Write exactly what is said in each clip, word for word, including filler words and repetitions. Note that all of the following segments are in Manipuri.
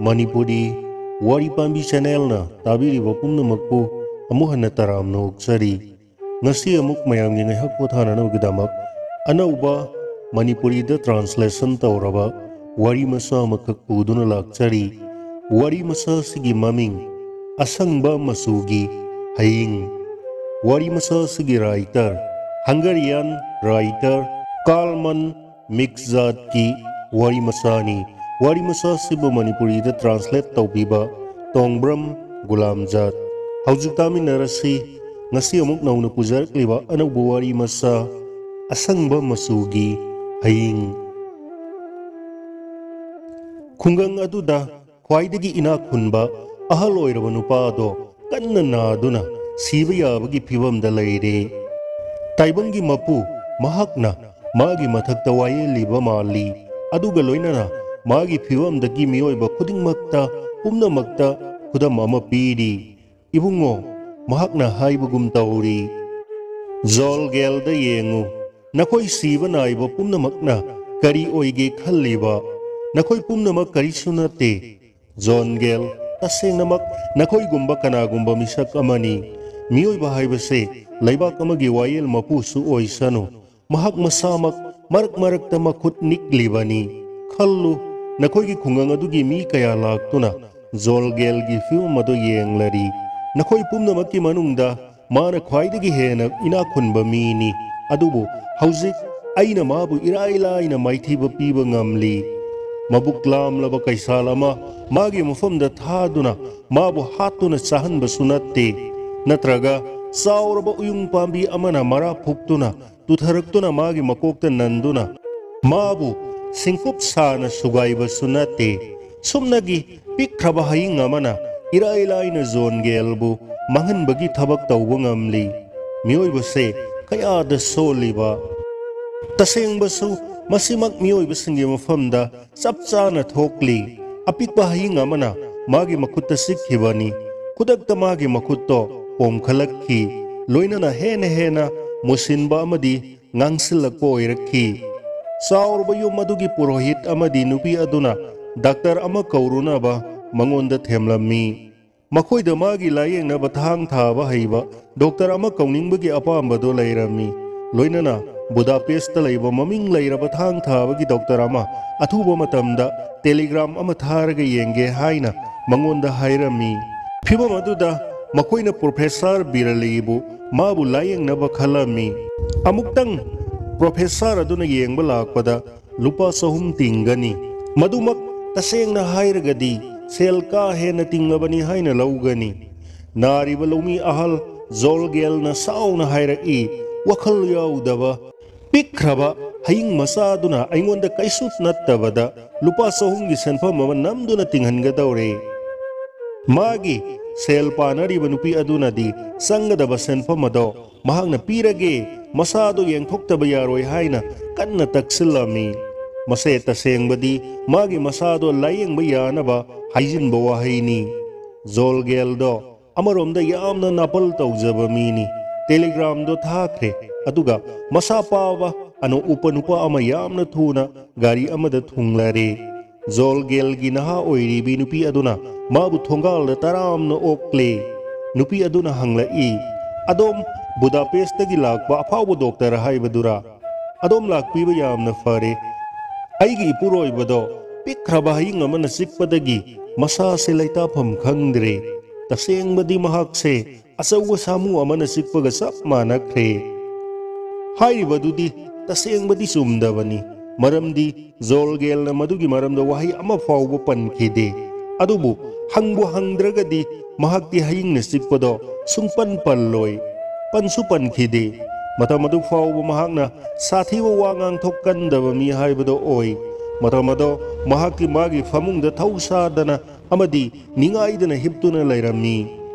ꯃꯅꯤꯄꯨꯔꯤ ꯋꯥꯔꯤ ꯄꯥꯝꯕꯤ ꯆꯦꯅꯦꯜꯅ ꯇꯥꯕꯤꯔꯤꯕ ꯄꯨꯝꯅꯃꯛꯄꯨ ꯑꯃꯨꯛ ꯍꯟꯅ ꯇꯔꯥꯝꯅ ꯑꯣꯛꯆꯔꯤ꯫ ꯉꯁꯤ ꯑꯃꯨꯛ ꯃꯌꯥꯝꯒꯤ ꯉꯥꯏꯍꯥꯛ ꯄꯣꯊꯥꯅꯅꯕꯒꯤꯗꯃꯛ ꯑꯅꯧꯕ ꯃꯅꯤꯄꯨꯔꯤꯗ ꯇ꯭ꯔꯥꯟꯁꯂꯦꯁꯟ ꯇꯧꯔꯕ ꯋꯥꯔꯤ ꯃꯆꯥ ꯑꯃꯈꯛ ꯄꯨꯗꯨꯅ ꯂꯥꯛꯆꯔꯤ꯫ ꯋꯥꯔꯤ ꯃꯆꯥ ꯑꯁꯤꯒꯤ ꯃꯃꯤꯡ ꯑꯁꯪꯕ ꯃꯆꯨꯒꯤ ꯍꯌꯤꯡ꯫ ꯋꯥꯔꯤ ꯃꯆꯥ ꯑꯁꯤꯒꯤ ꯔꯥꯏꯇꯔ, ꯍꯪꯒꯔꯤꯌꯥꯟ ꯔꯥꯏꯇꯔ ꯀꯥꯔꯜꯃꯟ ꯃꯤꯛꯖꯥꯠꯀꯤ ꯋꯥꯔꯤ ꯃꯆꯥꯅꯤ꯫ ꯋꯥꯔꯤ ꯃꯆꯥ ꯑꯁꯤꯕꯨ ꯃꯅꯤꯄꯨꯔꯤꯗ ꯇ꯭ꯔꯥꯟꯁꯂꯦꯠ ꯇꯧꯕꯤꯕ ꯇꯣꯡꯕ꯭ꯔꯝ ꯒꯨꯂꯥꯝꯖꯥꯠ꯫ ꯍꯧꯖꯤꯛ ꯇꯥꯃꯤꯟꯅꯔꯁꯤ ꯉꯁꯤ ꯑꯃꯨꯛ ꯅꯧꯅ ꯄꯨꯖꯔꯛꯂꯤꯕ ꯑꯅꯧꯕ ꯋꯥꯔꯤ ꯃꯆꯥ, ꯑꯁꯪꯕ ꯃꯆꯨꯒꯤ ꯍꯌꯤꯡ꯫ ꯈꯨꯡꯒꯪ ꯑꯗꯨꯗ ꯈ꯭ꯋꯥꯏꯗꯒꯤ ꯏꯅꯥꯛ ꯈꯨꯟꯕ ꯑꯍꯜ ꯑꯣꯏꯔꯕ ꯅꯨꯄꯥ ꯑꯗꯣ ꯀꯟꯅ ꯅꯥꯗꯨꯅ ꯁꯤꯕ ꯌꯥꯕꯒꯤ ꯐꯤꯕꯝꯗ ꯂꯩꯔꯦ꯫ ꯇꯥꯏꯕꯪꯒꯤ ꯃꯄꯨ ꯃꯍꯥꯛꯅ ꯃꯥꯒꯤ ꯃꯊꯛꯇ ꯋꯥꯌꯦꯜꯂꯤꯕ ꯃꯥꯜꯂꯤ꯫ ꯑꯗꯨꯒ ꯂꯣꯏꯅꯅ ꯃꯥꯒꯤ ꯐꯤꯕꯝꯗꯒꯤ ꯃꯤꯑꯣꯏꯕ ꯈꯨꯗꯤꯡꯃꯛꯇ, ꯄꯨꯝꯅꯃꯛꯇ ꯈꯨꯗꯝ ꯑꯃ ꯄꯤꯔꯤ꯫ "ꯏꯕꯨꯡꯉꯣ, ꯃꯍꯥꯛꯅ ꯍꯥꯏꯕꯒꯨꯝ ꯇꯧꯔꯤ꯫ ꯖꯣꯜꯒꯦꯜꯗ ꯌꯦꯡꯉꯨ꯫ ꯅꯈꯣꯏ ꯁꯤꯕ ꯅꯥꯏꯕ ꯄꯨꯝꯅꯃꯛꯅ ꯀꯔꯤ ꯑꯣꯏꯒꯦ ꯈꯜꯂꯤꯕ? ꯅꯈꯣꯏ ꯄꯨꯝꯅꯃꯛ ꯀꯔꯤꯁꯨ ꯅꯠꯇꯦ꯫ ꯖꯣꯟꯒꯦꯜ ꯇꯁꯦꯡꯅꯃꯛ ꯅꯈꯣꯏꯒꯨꯝꯕ ꯀꯅꯥꯒꯨꯝꯕ ꯃꯤꯁꯛ ꯑꯃꯅꯤ꯫ ꯃꯤꯑꯣꯏꯕ ꯍꯥꯏꯕꯁꯦ ꯂꯩꯕꯥꯛ ꯑꯃꯒꯤ ꯋꯥꯌꯦꯜ ꯃꯄꯨꯁꯨ ꯑꯣꯏꯁꯅꯨ, ꯃꯍꯥꯛ ꯃꯁꯥꯃꯛ ꯃꯔꯛ ꯃꯔꯛꯇ ꯃꯈꯨꯠ ꯅꯤꯛꯂꯤꯕꯅꯤ꯫ ꯈꯜꯂꯨ, ꯅꯈꯣꯏꯒꯤ ꯈꯨꯡꯒꯪ ꯑꯗꯨꯒꯤ ꯃꯤ ꯀꯌꯥ ꯂꯥꯛꯇꯨꯅ ꯖꯣꯜꯒꯦꯜꯒꯤ ꯐꯤꯕꯝ ꯑꯗꯨ ꯌꯦꯡꯂꯔꯤ꯫ ꯅꯈꯣꯏ ꯄꯨꯝꯅꯃꯛꯀꯤ ꯃꯅꯨꯡꯗ ꯃꯥꯅ ꯈ꯭ꯋꯥꯏꯗꯒꯤ ꯍꯦꯟꯅ ꯏꯅꯥꯛ ꯈꯨꯟꯕ ꯃꯤꯅꯤ꯫ ꯑꯗꯨꯕꯨ ꯍꯧꯖꯤꯛ ꯑꯩꯅ ꯃꯥꯕꯨ ꯏꯔꯥꯏ ꯂꯥꯏꯅ ꯃꯥꯏꯊꯤꯕ ꯄꯤꯕ ꯉꯝꯂꯤ꯫ ꯃꯕꯨꯛ ꯂꯥꯝꯂꯕ ꯀꯩꯁꯥꯜ ꯑꯃ ꯃꯥꯒꯤ ꯃꯐꯝꯗ ꯊꯥꯗꯨꯅ ꯃꯥꯕꯨ ꯍꯥꯠꯇꯨꯅ ꯆꯥꯍꯟꯕꯁꯨ ꯅꯠꯇꯦ, ꯅꯠꯇ꯭ꯔꯒ ꯆꯥꯎꯔꯕ ꯎꯌꯨꯡ ꯄꯥꯝꯕꯤ ꯑꯃꯅ ꯃꯔꯥ ꯐꯨꯛꯇꯨꯅ ꯇꯨꯊꯔꯛꯇꯨꯅ ꯃꯥꯒꯤ ꯃꯀꯣꯛꯇ ꯅꯟꯗꯨꯅ ꯃꯥꯕꯨ ꯁꯤꯡꯀꯨꯞ ꯁꯥꯅ ꯁꯨꯒꯥꯏꯕꯁꯨ ꯅꯠꯇꯦ꯫ ꯁꯨꯞꯅꯒꯤ ꯄꯤꯛꯈ꯭ꯔꯕ ꯍꯌꯤꯡ ꯑꯃꯅ ꯏꯔꯥꯏ ꯂꯥꯏꯅ ꯖꯣꯟꯒꯦꯜꯕꯨ ꯃꯥꯡꯍꯟꯕꯒꯤ ꯊꯕꯛ ꯇꯧꯕ ꯉꯝꯂꯤ꯫ ꯃꯤꯑꯣꯏꯕꯁꯦ ꯀꯌꯥꯗ ꯁꯣꯜꯂꯤꯕ!" ꯇꯁꯦꯡꯕꯁꯨ ꯃꯁꯤꯃꯛ ꯃꯤꯑꯣꯏꯕꯁꯤꯡꯒꯤ ꯃꯐꯝꯗ ꯆꯞ ꯆꯥꯅ ꯊꯣꯛꯂꯤ꯫ ꯑꯄꯤꯛꯄ ꯍꯌꯤꯡ ꯑꯃꯅ ꯃꯥꯒꯤ ꯃꯈꯨꯠꯇ ꯆꯤꯛꯈꯤꯕꯅꯤ꯫ ꯈꯨꯗꯛꯇ ꯃꯥꯒꯤ ꯃꯈꯨꯠꯇꯣ ꯄꯣꯝꯈꯠꯂꯛꯈꯤ, ꯂꯣꯏꯅꯅ ꯍꯦꯟꯅ ꯍꯦꯟꯅ ꯃꯨꯁꯤꯟꯕ ꯑꯃꯗꯤ ꯉꯥꯡꯁꯤꯜꯂꯛꯄ ꯑꯣꯏꯔꯛꯈꯤ꯫ ꯆꯥꯎꯔꯕ ꯌꯨꯝ ꯑꯗꯨꯒꯤ ꯄꯨꯔꯣꯍꯤꯠ ꯑꯃꯗꯤ ꯅꯨꯄꯤ ꯑꯗꯨꯅ ꯗꯥꯛꯇꯔ ꯑꯃ ꯀꯧꯔꯨꯅꯕ ꯃꯉꯣꯟꯗ ꯊꯦꯝꯂꯝꯃꯤ꯫ ꯃꯈꯣꯏꯗ ꯃꯥꯒꯤ ꯂꯥꯌꯦꯡꯅꯕ ꯊꯥꯡ ꯊꯥꯕ ꯍꯩꯕ ꯗꯣꯛꯇꯔ ꯑꯃ ꯀꯧꯅꯤꯡꯕꯒꯤ ꯑꯄꯥꯝꯕꯗꯨ ꯂꯩꯔꯝꯃꯤ꯫ ꯂꯣꯏꯅꯅ ꯕꯨꯗꯥꯄꯦꯁꯇ ꯂꯩꯕ ꯃꯃꯤꯡ ꯂꯩꯔꯕ ꯊꯥꯡ ꯊꯥꯕꯒꯤ ꯗꯣꯛꯇꯔ ꯑꯃ ꯑꯊꯨꯕ ꯃꯇꯝꯗ ꯇꯦꯂꯤꯒ꯭ꯔꯥꯝ ꯑꯃ ꯊꯥꯔꯒ ꯌꯦꯡꯒꯦ ꯍꯥꯏꯅ ꯃꯉꯣꯟꯗ ꯍꯥꯏꯔꯝꯃꯤ꯫ ꯐꯤꯚꯝ ꯑꯗꯨꯗ ꯃꯈꯣꯏꯅ ꯄ꯭ꯔꯣꯐꯦꯁꯔ ꯕꯤꯔꯂꯤꯕꯨ ꯃꯥꯕꯨ ꯂꯥꯌꯦꯡꯅꯕ ꯈꯜꯂꯝꯃꯤ꯫ ꯑꯃꯨꯛꯇꯪ ꯄ꯭ꯔꯣꯐꯦꯁꯔ ꯑꯗꯨꯅ ꯌꯦꯡꯕ ꯂꯥꯛꯄꯗ ꯂꯨꯄꯥ ꯆꯍꯨꯝ ꯇꯤꯡꯒꯅꯤ꯫ ꯃꯗꯨꯃꯛ ꯇꯁꯦꯡꯅ ꯍꯥꯏꯔꯒꯗꯤ ꯁꯦꯜ ꯀꯥ ꯍꯦꯟꯅ ꯇꯤꯡꯂꯕꯅꯤ ꯍꯥꯏꯅ ꯂꯧꯒꯅꯤ꯫ ꯅꯥꯔꯤꯕ ꯂꯧꯃꯤ ꯑꯍꯜ ꯖꯣꯜꯒꯦꯜꯅ ꯁꯥꯎꯅ ꯍꯥꯏꯔꯛꯏ, ꯋꯥꯈꯜ ꯌꯥꯎꯗꯕ ꯄꯤꯛꯈ꯭ꯔꯕ ꯍꯌꯤꯡ ꯃꯆꯥꯗꯨꯅ ꯑꯩꯉꯣꯟꯗ ꯀꯩꯁꯨ ꯅꯠꯇꯕꯗ ꯂꯨꯄꯥ ꯆꯍꯨꯝꯒꯤ ꯁꯦꯟꯐꯝ ꯑꯃ ꯅꯝꯗꯨꯅ ꯇꯤꯡꯍꯟꯒꯗꯧꯔꯦ꯫ ꯃꯥꯒꯤ ꯁꯦꯜ ꯄꯥꯅꯔꯤꯕ ꯅꯨꯄꯤ ꯑꯗꯨꯅꯗꯤ ꯆꯪꯒꯗꯕ ꯁꯦꯟꯐꯝ ꯑꯗꯣ ꯃꯍꯥꯛꯅ ꯄꯤꯔꯒꯦ, ꯃꯁꯥꯗꯣ ꯌꯦꯡꯊꯣꯛꯇꯕ ꯌꯥꯔꯣꯏ ꯍꯥꯏꯅ ꯀꯟꯅ ꯇꯛꯁꯤꯜꯂꯝꯃꯤ꯫ ꯃꯁꯦ ꯇꯁꯦꯡꯕꯗꯤ ꯃꯥꯒꯤ ꯃꯁꯥꯗꯣ ꯂꯥꯌꯦꯡꯕ ꯌꯥꯅꯕ ꯍꯥꯏꯖꯤꯟꯕ ꯋꯥꯍꯩꯅꯤ꯫ ꯖꯣꯜꯒꯦꯜꯗꯣ ꯑꯃꯔꯣꯝꯗ ꯌꯥꯝꯅ ꯅꯥꯄꯜ ꯇꯧꯖꯕ ꯃꯤꯅꯤ꯫ ꯇꯦꯂꯤꯒ꯭ꯔꯥꯝꯗꯣ ꯊꯥꯈ꯭ꯔꯦ, ꯑꯗꯨꯒ ꯃꯁꯥ ꯄꯥꯕ ꯑꯅꯧ ꯎꯄ ꯅꯨꯄꯥ ꯑꯃ ꯌꯥꯝꯅ ꯊꯨꯅ ꯒꯥꯔꯤ ꯑꯃꯗ ꯊꯨꯡꯂꯔꯦ꯫ ꯖꯣꯜꯒꯦꯜꯒꯤ ꯅꯍꯥ ꯑꯣꯏꯔꯤꯕꯤ ꯅꯨꯄꯤ ꯑꯗꯨꯅ ꯃꯥꯕꯨ ꯊꯣꯡꯒꯥꯜꯗ ꯇꯔꯥꯝꯅ ꯑꯣꯛꯂꯦ꯫ ꯅꯨꯄꯤ ꯑꯗꯨꯅ ꯍꯪꯂꯛꯏ, "ꯑꯗꯣꯝ ꯕꯨꯗꯥꯄꯦꯁꯇꯒꯤ ꯂꯥꯛꯄ ꯑꯐꯥꯎꯕ ꯗꯣꯛꯇꯔ ꯍꯥꯏꯕꯗꯨꯔꯥ? ꯑꯗꯣꯝ ꯂꯥꯛꯄꯤꯕ ꯌꯥꯝꯅ ꯐꯔꯦ꯫ ꯑꯩꯒꯤ ꯏꯄꯨꯔꯣꯏꯕꯗꯣ ꯄꯤꯛꯈ꯭ꯔꯕ ꯍꯌꯤꯡ ꯑꯃꯅ ꯆꯤꯛꯄꯗꯒꯤ ꯃꯁꯥꯁꯦ ꯂꯩꯇꯥꯐꯝ ꯈꯪꯗ꯭ꯔꯦ꯫ ꯇꯁꯦꯡꯕꯗꯤ ꯃꯍꯥꯛꯁꯦ ꯑꯆꯧꯕ ꯁꯥꯃꯨ ꯑꯃꯅ ꯆꯤꯛꯄꯒ ꯆꯞ ꯃꯥꯟꯅꯈ꯭ꯔꯦ꯫" ꯍꯥꯏꯔꯤꯕꯗꯨꯗꯤ ꯇꯁꯦꯡꯕꯗꯤ ꯆꯨꯝꯗꯕꯅꯤ, ꯃꯔꯝꯗꯤ ꯖꯣꯜꯒꯦꯜꯅ ꯃꯗꯨꯒꯤ ꯃꯔꯝꯗ ꯋꯥꯍꯩ ꯑꯃ ꯐꯥꯎꯕ ꯄꯟꯈꯤꯗꯦ꯫ ꯑꯗꯨꯕꯨ ꯍꯪꯕꯨ ꯍꯪꯗ꯭ꯔꯒꯗꯤ ꯃꯍꯥꯛꯇꯤ ꯍꯌꯤꯡꯅ ꯆꯤꯛꯄꯗꯣ ꯁꯨꯡꯄꯟ ꯄꯜꯂꯣꯏ, ꯄꯟꯁꯨ ꯄꯟꯈꯤꯗꯦ꯫ ꯃꯇꯝ ꯑꯗꯨ ꯐꯥꯎꯕ ꯃꯍꯥꯛꯅ ꯁꯥꯊꯤꯕ ꯋꯥ ꯉꯥꯡꯊꯣꯛꯀꯟꯗꯕ ꯃꯤ ꯍꯥꯏꯕꯗꯣ ꯑꯣꯏ꯫ ꯃꯇꯝ ꯑꯗꯣ ꯃꯍꯥꯛꯀꯤ ꯃꯥꯒꯤ ꯐꯃꯨꯡꯗ ꯊꯧꯁꯥꯗꯅ ꯑꯃꯗꯤ ꯅꯤꯡꯉꯥꯏꯗꯅ ꯍꯤꯞꯇꯨꯅ ꯂꯩꯔꯝꯃꯤ꯫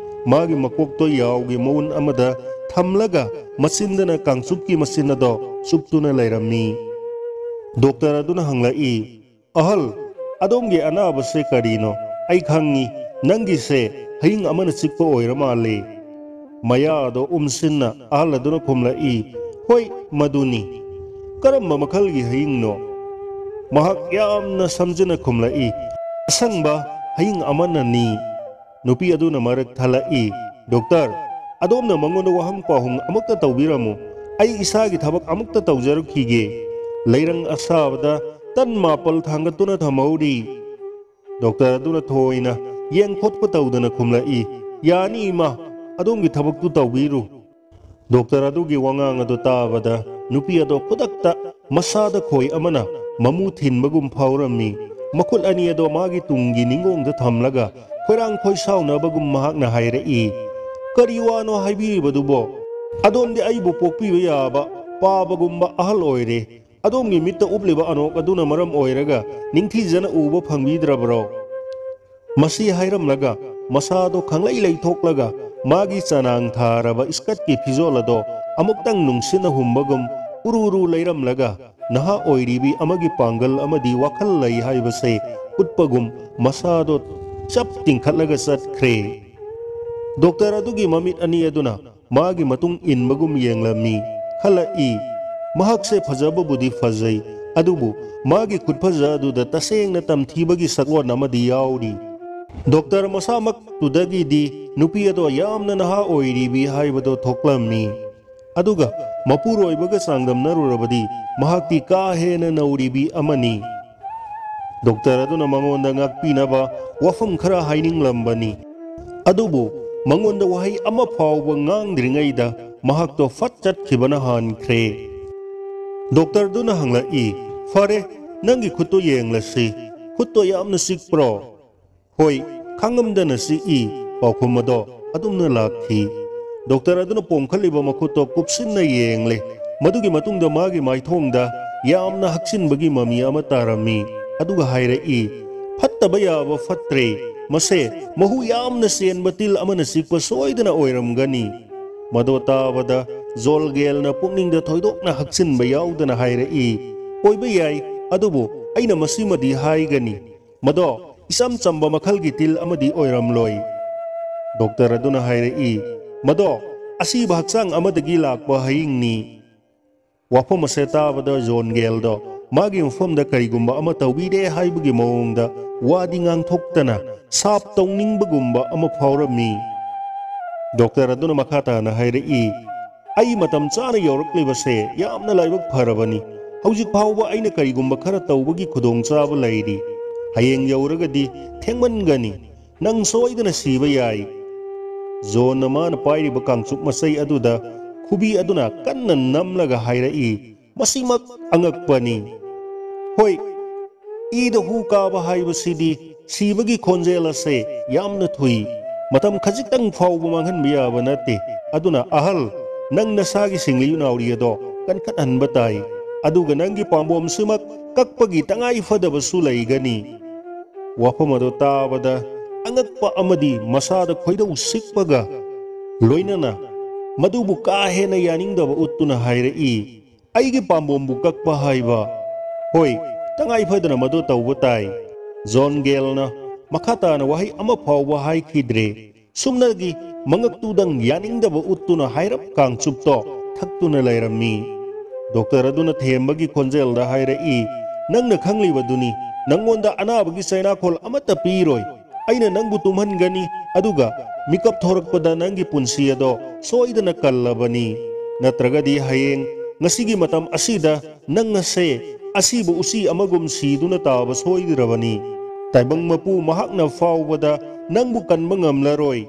ꯃꯥꯒꯤ ꯃꯀꯣꯛꯇꯣ ꯌꯥꯎꯒꯤ ꯃꯎꯟ ꯑꯃꯗ ꯊꯝꯂꯒ ꯃꯆꯤꯟꯗꯅ ꯀꯥꯡꯆꯨꯞꯀꯤ ꯃꯆꯤꯟ ꯑꯗꯣ ꯆꯨꯞꯇꯨꯅ ꯂꯩꯔꯝꯃꯤ꯫ ꯗꯣꯛꯇꯔ ꯑꯗꯨꯅ ꯍꯪꯂꯛꯏ, "ꯑꯍꯜ, ꯑꯗꯣꯝꯒꯤ ꯑꯅꯥꯕꯁꯦ ꯀꯔꯤꯅꯣ? ꯑꯩ ꯈꯪꯉꯤ, ꯅꯪꯒꯤꯁꯦ ꯍꯌꯤꯡ ꯑꯃꯅ ꯆꯤꯛꯄ ꯑꯣꯏꯔ ꯃꯥꯜꯂꯦ꯫" ꯃꯌꯥꯗꯣ ꯎꯝꯁꯤꯟꯅ ꯑꯍꯜ ꯑꯗꯨꯅ ꯈꯨꯝꯂꯛꯏ, "ꯍꯣꯏ, ꯃꯗꯨꯅꯤ꯫" "ꯀꯔꯝꯕ ꯃꯈꯜꯒꯤ ꯍꯌꯤꯡꯅꯣ?" ꯃꯍꯥꯛ ꯌꯥꯝꯅ ꯁꯝꯖꯤꯟꯅ ꯈꯨꯝꯂꯛꯏ, "ꯑꯁꯪꯕ ꯍꯌꯤꯡ ꯑꯃꯅꯅꯤ꯫" ꯅꯨꯄꯤ ꯑꯗꯨꯅ ꯃꯔꯛ ꯊꯠꯂꯛꯏ, "ꯗꯣꯛꯇꯔ, ꯑꯗꯣꯝꯅ ꯃꯉꯣꯟꯗ ꯋꯥꯍꯪ ꯄꯥꯎꯍꯪ ꯑꯃꯨꯛꯇ ꯇꯧꯕꯤꯔꯝꯃꯨ꯫ ꯑꯩ ꯏꯁꯥꯒꯤ ꯊꯕꯛ ꯑꯃꯨꯛꯇ ꯇꯧꯖꯔꯛꯈꯤꯒꯦ꯫" ꯂꯩꯔꯪ ꯑꯁꯥꯕꯗ ꯇꯟ ꯃꯥꯄꯜ ꯊꯥꯡꯒꯠꯇꯨꯅ ꯊꯝꯍꯧꯔꯤ꯫ ꯗꯣꯛꯇꯔ ꯑꯗꯨꯅ ꯊꯣꯏꯅ ꯌꯦꯡ ꯈꯣꯠꯄ ꯇꯧꯗꯅ ꯈꯨꯝꯂꯛꯏ, "ꯌꯥꯅꯤ ꯏꯃꯥ, ꯑꯗꯣꯝꯒꯤ ꯊꯕꯛꯇꯨ ꯇꯧꯕꯤꯔꯨ꯫" ꯗꯣꯛꯇꯔ ꯑꯗꯨꯒꯤ ꯋꯥꯉꯥꯡ ꯑꯗꯨ ꯇꯥꯕꯗ ꯅꯨꯄꯤ ꯑꯗꯣ ꯈꯨꯗꯛꯇ ꯃꯁꯥꯗ ꯈꯣꯏ ꯑꯃꯅ ꯃꯃꯨ ꯊꯤꯟꯕꯒꯨꯝ ꯐꯥꯎꯔꯝꯃꯤ꯫ ꯃꯈꯨꯠ ꯑꯅꯤ ꯑꯗꯣ ꯃꯥꯒꯤ ꯇꯨꯡꯒꯤ ꯅꯤꯡꯒꯣꯡꯗ ꯊꯝꯂꯒ ꯈꯣꯏꯔꯥꯡ ꯈꯣꯏꯁꯥꯎꯅꯕꯒꯨꯝ ꯃꯍꯥꯛꯅ ꯍꯥꯏꯔꯛꯏ, "ꯀꯔꯤ ꯋꯥꯅꯣ ꯍꯥꯏꯕꯤꯔꯤꯕꯗꯨꯕꯣ? ꯑꯗꯣꯝꯗꯤ ꯑꯩꯕꯨ ꯄꯣꯛꯄꯤꯕ ꯌꯥꯕ ꯄꯥꯕꯒꯨꯝꯕ ꯑꯍꯜ ꯑꯣꯏꯔꯦ꯫ ꯑꯗꯣꯝꯒꯤ ꯃꯤꯠꯇ ꯎꯞꯂꯤꯕ ꯑꯅꯣꯛ ꯑꯗꯨꯅ ꯃꯔꯝ ꯑꯣꯏꯔꯒ ꯅꯤꯡꯊꯤꯖꯅ ꯎꯕ ꯐꯪꯕꯤꯗ꯭ꯔꯕ꯭ꯔꯣ?" ꯃꯁꯤ ꯍꯥꯏꯔꯝꯂꯒ ꯃꯁꯥꯗꯣ ꯈꯪꯂꯩ ꯂꯩꯊꯣꯛꯂꯒ ꯃꯥꯒꯤ ꯆꯅꯥꯡ ꯊꯥꯔꯕ ꯏꯁꯀꯠꯀꯤ ꯐꯤꯖꯣꯜ ꯑꯗꯣ ꯑꯃꯨꯛꯇꯪ ꯅꯨꯡꯁꯤꯠꯅ ꯍꯨꯝꯕꯒꯨꯝ ꯎꯔꯨ ꯎꯔꯨ ꯂꯩꯔꯝꯂꯒ ꯅꯍꯥ ꯑꯣꯏꯔꯤꯕꯤ ꯑꯃꯒꯤ ꯄꯥꯡꯒꯜ ꯑꯃꯗꯤ ꯋꯥꯈꯜ ꯂꯩ ꯍꯥꯏꯕꯁꯦ ꯎꯠꯄꯒꯨꯝ ꯃꯁꯥꯗꯣ ꯆꯞ ꯇꯤꯡꯈꯠꯂꯒ ꯆꯠꯈ꯭ꯔꯦ꯫ ꯗꯣꯛꯇꯔ ꯑꯗꯨꯒꯤ ꯃꯃꯤꯠ ꯑꯅꯤ ꯑꯗꯨꯅ ꯃꯥꯒꯤ ꯃꯇꯨꯡ ꯏꯟꯕꯒꯨꯝ ꯌꯦꯡꯂꯝꯃꯤ꯫ ꯈꯜꯂꯛꯏ, ꯃꯍꯥꯛꯁꯦ ꯐꯖꯕꯕꯨꯗꯤ ꯐꯖꯩ, ꯑꯗꯨꯕꯨ ꯃꯥꯒꯤ ꯈꯨꯠꯐꯖ ꯑꯗꯨꯗ ꯇꯁꯦꯡꯅ ꯇꯝꯊꯤꯕꯒꯤ ꯁꯛꯂꯣꯟ ꯑꯃꯗꯤ ꯌꯥꯎꯔꯤ꯫ ꯗꯣꯛꯇꯔ ꯃꯁꯥꯃꯛꯇꯨꯗꯒꯤꯗꯤ ꯅꯨꯄꯤ ꯑꯗꯣ ꯌꯥꯝꯅ ꯅꯍꯥ ꯑꯣꯏꯔꯤꯕꯤ ꯍꯥꯏꯕꯗꯣ ꯊꯣꯛꯂꯝꯃꯤ꯫ ꯑꯗꯨꯒ ꯃꯄꯨꯔꯣꯏꯕꯒ ꯆꯥꯡꯗꯝꯅꯔꯨꯔꯕꯗꯤ ꯃꯍꯥꯛꯇꯤ ꯀꯥ ꯍꯦꯟꯅ ꯅꯧꯔꯤꯕꯤ ꯑꯃꯅꯤ꯫ ꯗꯣꯛꯇꯔ ꯑꯗꯨꯅ ꯃꯉꯣꯟꯗ ꯉꯥꯛꯄꯤꯅꯕ ꯋꯥꯐꯝ ꯈꯔ ꯍꯥꯏꯅꯤꯡꯂꯝꯕꯅꯤ꯫ ꯑꯗꯨꯕꯨ ꯃꯉꯣꯟꯗ ꯋꯥꯍꯩ ꯑꯃ ꯐꯥꯎꯕ ꯉꯥꯡꯗ꯭ꯔꯤꯉꯩꯗ ꯃꯍꯥꯛꯇꯣ ꯐꯠ ꯆꯠꯈꯤꯕꯅ ꯍꯥꯟꯈ꯭ꯔꯦ꯫ ꯗꯣꯛꯇꯔꯗꯨꯅ ꯍꯪꯂꯛꯏ, "ꯐꯔꯦ, ꯅꯪꯒꯤ ꯈꯨꯠꯇꯣ ꯌꯦꯡꯂꯁꯤ꯫ ꯈꯨꯠꯇꯣ ꯌꯥꯝꯅ ꯆꯤꯛꯄ꯭ꯔꯣ?" "ꯍꯣꯏ, ꯈꯥꯡꯉꯝꯗꯅ ꯆꯤꯛꯏ꯫" ꯄꯥꯎꯈꯨꯝ ꯑꯗꯣ ꯑꯗꯨꯝꯅ ꯂꯥꯛꯈꯤ꯫ ꯗꯣꯛꯇꯔ ꯑꯗꯨꯅ ꯄꯣꯝꯈꯠꯂꯤꯕ ꯃꯈꯨꯠꯇꯣ ꯀꯨꯞꯁꯤꯟꯅ ꯌꯦꯡꯂꯦ꯫ ꯃꯗꯨꯒꯤ ꯃꯇꯨꯡꯗ ꯃꯥꯒꯤ ꯃꯥꯏꯊꯣꯡꯗ ꯌꯥꯝꯅ ꯍꯛꯆꯤꯟꯕꯒꯤ ꯃꯃꯤ ꯑꯃ ꯇꯥꯔꯝꯃꯤ꯫ ꯑꯗꯨꯒ ꯍꯥꯏꯔꯛꯏ, "ꯐꯠꯇꯕ ꯌꯥꯕ ꯐꯠꯇ꯭ꯔꯦ꯫ ꯃꯁꯦ ꯃꯍꯨ ꯌꯥꯝꯅ ꯆꯦꯟꯕ ꯇꯤꯜ ꯑꯃꯅ ꯆꯤꯛꯄ ꯁꯣꯏꯗꯅ ꯑꯣꯏꯔꯝꯒꯅꯤ꯫" ꯃꯗꯣ ꯇꯥꯕꯗ ꯖꯣꯜꯒꯦꯜꯅ ꯄꯨꯛꯅꯤꯡꯗ ꯊꯣꯏꯗꯣꯛꯅ ꯍꯛꯆꯤꯟꯕ ꯌꯥꯎꯗꯅ ꯍꯥꯏꯔꯛꯏ, "ꯑꯣꯏꯕ ꯌꯥꯏ, ꯑꯗꯨꯕꯨ ꯑꯩꯅ ꯃꯁꯤꯃꯗꯤ ꯍꯥꯏꯒꯅꯤ꯫ ꯃꯗꯣ ꯏꯆꯝ ꯆꯝꯕ ꯃꯈꯜꯒꯤ ꯇꯤꯜ ꯑꯃꯗꯤ ꯑꯣꯏꯔꯝꯂꯣꯏ꯫" ꯗꯣꯛꯇꯔ ꯑꯗꯨꯅ ꯍꯥꯏꯔꯛꯏ, "ꯃꯗꯣ ꯑꯁꯤꯕ ꯍꯛꯆꯥꯡ ꯑꯃꯗꯒꯤ ꯂꯥꯛꯄ ꯍꯌꯤꯡꯅꯤ꯫" ꯋꯥꯐꯝ ꯑꯁꯦ ꯇꯥꯕꯗ ꯖꯣꯟꯒꯦꯜꯗꯣ ꯃꯥꯒꯤ ꯃꯐꯝꯗ ꯀꯔꯤꯒꯨꯝꯕ ꯑꯃ ꯇꯧꯕꯤꯔꯦ ꯍꯥꯏꯕꯒꯤ ꯃꯑꯣꯡꯗ ꯋꯥꯗꯤ ꯉꯥꯡꯊꯣꯛꯇꯅ ꯁꯥꯞ ꯇꯧꯅꯤꯡꯕꯒꯨꯝꯕ ꯑꯃ ꯐꯥꯎꯔꯝꯃꯤ꯫ ꯗꯣꯛꯇꯔ ꯑꯗꯨꯅ ꯃꯈꯥ ꯇꯥꯅ ꯍꯥꯏꯔꯛꯏ, "ꯑꯩ ꯃꯇꯝ ꯆꯥꯅ ꯌꯧꯔꯛꯂꯤꯕꯁꯦ ꯌꯥꯝꯅ ꯂꯥꯏꯕꯛ ꯐꯔꯕꯅꯤ꯫ ꯍꯧꯖꯤꯛ ꯐꯥꯎꯕ ꯑꯩꯅ ꯀꯔꯤꯒꯨꯝꯕ ꯈꯔ ꯇꯧꯕꯒꯤ ꯈꯨꯗꯣꯡꯆꯥꯕ ꯂꯩꯔꯤ꯫ ꯍꯌꯦꯡ ꯌꯧꯔꯒꯗꯤ ꯊꯦꯡꯃꯟꯒꯅꯤ꯫ ꯅꯪ ꯁꯣꯏꯗꯅ ꯁꯤꯕ ꯌꯥꯏ꯫" ꯖꯣꯟꯅ ꯃꯥꯅ ꯄꯥꯏꯔꯤꯕ ꯀꯥꯡꯆꯨꯞ ꯃꯆꯩ ꯑꯗꯨꯗ ꯈꯨꯕꯤ ꯑꯗꯨꯅ ꯀꯟꯅ ꯅꯝꯂꯒ ꯍꯥꯏꯔꯛꯏ, "ꯃꯁꯤꯃꯛ ꯑꯉꯛꯄꯅꯤ꯫ ꯍꯣꯏ, ꯏꯗ ꯍꯨ ꯀꯥꯕ ꯍꯥꯏꯕꯁꯤꯗꯤ ꯁꯤꯕꯒꯤ ꯈꯣꯟꯖꯦꯜ ꯑꯁꯦ ꯌꯥꯝꯅ ꯊꯨꯏ꯫ ꯃꯇꯝ ꯈꯖꯤꯛꯇꯪ ꯐꯥꯎꯕ ꯃꯥꯡꯍꯟꯕ ꯌꯥꯕ ꯅꯠꯇꯦ꯫ ꯑꯗꯨꯅ ꯑꯍꯜ, ꯅꯪ ꯅꯁꯥꯒꯤ ꯁꯤꯡꯂꯤ ꯅꯥꯎꯔꯤ ꯑꯗꯣ ꯀꯟꯈꯠꯍꯟꯕ ꯇꯥꯏ꯫ ꯑꯗꯨꯒ ꯅꯪꯒꯤ ꯄꯥꯝꯕꯣꯝꯁꯤꯃꯛ ꯀꯛꯄꯒꯤ ꯇꯉꯥꯏ ꯐꯗꯕꯁꯨ ꯂꯩꯒꯅꯤ꯫" ꯋꯥꯐꯝ ꯑꯗꯨ ꯇꯥꯕꯗ ꯑꯉꯛꯄ ꯑꯃꯗꯤ ꯃꯁꯥꯗ ꯈꯣꯏꯗꯧ ꯁꯤꯛꯄꯒ ꯂꯣꯏꯅꯅ ꯃꯗꯨꯕꯨ ꯀꯥ ꯍꯦꯟꯅ ꯌꯥꯅꯤꯡꯗꯕ ꯎꯠꯇꯨꯅ ꯍꯥꯏꯔꯛꯏ, "ꯑꯩꯒꯤ ꯄꯥꯝꯕꯣꯝꯕꯨ ꯀꯛꯄ ꯍꯥꯏꯕ? ꯍꯣꯏ, ꯇꯉꯥꯏ ꯐꯗꯅ ꯃꯗꯨ ꯇꯧꯕ ꯇꯥꯏ꯫" ꯖꯣꯟ ꯒꯦꯜꯅ ꯃꯈꯥ ꯇꯥꯅ ꯋꯥꯍꯩ ꯑꯃ ꯐꯥꯎꯕ ꯍꯥꯏꯈꯤꯗ꯭ꯔꯦ꯫ ꯁꯨꯞꯅꯒꯤ ꯃꯉꯛꯇꯨꯗꯪ ꯌꯥꯅꯤꯡꯗꯕ ꯎꯠꯇꯨꯅ ꯍꯥꯏꯔꯞ ꯀꯥꯡꯆꯨꯞꯇꯣ ꯊꯛꯇꯨꯅ ꯂꯩꯔꯝꯃꯤ꯫ ꯗꯣꯛꯇꯔ ꯑꯗꯨꯅ ꯊꯦꯝꯕꯒꯤ ꯈꯣꯟꯖꯦꯜꯗ ꯍꯥꯏꯔꯛꯏ, "ꯅꯪꯅ ꯈꯪꯂꯤꯕꯗꯨꯅꯤ, ꯅꯪꯉꯣꯟꯗ ꯑꯅꯥꯕꯒꯤ ꯆꯩꯅꯥꯈꯣꯜ ꯑꯃꯠꯇ ꯄꯤꯔꯣꯏ꯫ ꯑꯩꯅ ꯅꯪꯕꯨ ꯇꯨꯝꯍꯟꯒꯅꯤ, ꯑꯗꯨꯒ ꯃꯤꯀꯞ ꯊꯣꯔꯛꯄꯗ ꯅꯪꯒꯤ ꯄꯨꯟꯁꯤ ꯑꯗꯣ ꯁꯣꯏꯗꯅ ꯀꯜꯂꯕꯅꯤ꯫ ꯅꯠꯇ꯭ꯔꯒꯗꯤ ꯍꯌꯦꯡ ꯉꯁꯤꯒꯤ ꯃꯇꯝ ꯑꯁꯤꯗ ꯅꯪ ꯑꯁꯦ ꯑꯁꯤꯕ ꯎꯆꯤ ꯑꯃꯒꯨꯝ ꯁꯤꯗꯨꯅ ꯇꯥꯕ ꯁꯣꯏꯗ꯭ꯔꯕꯅꯤ꯫ ꯇꯥꯏꯕꯪ ꯃꯄꯨ ꯃꯍꯥꯛꯅ ꯐꯥꯎꯕꯗ ꯅꯪꯕꯨ ꯀꯟꯕ ꯉꯝꯂꯔꯣꯏ꯫"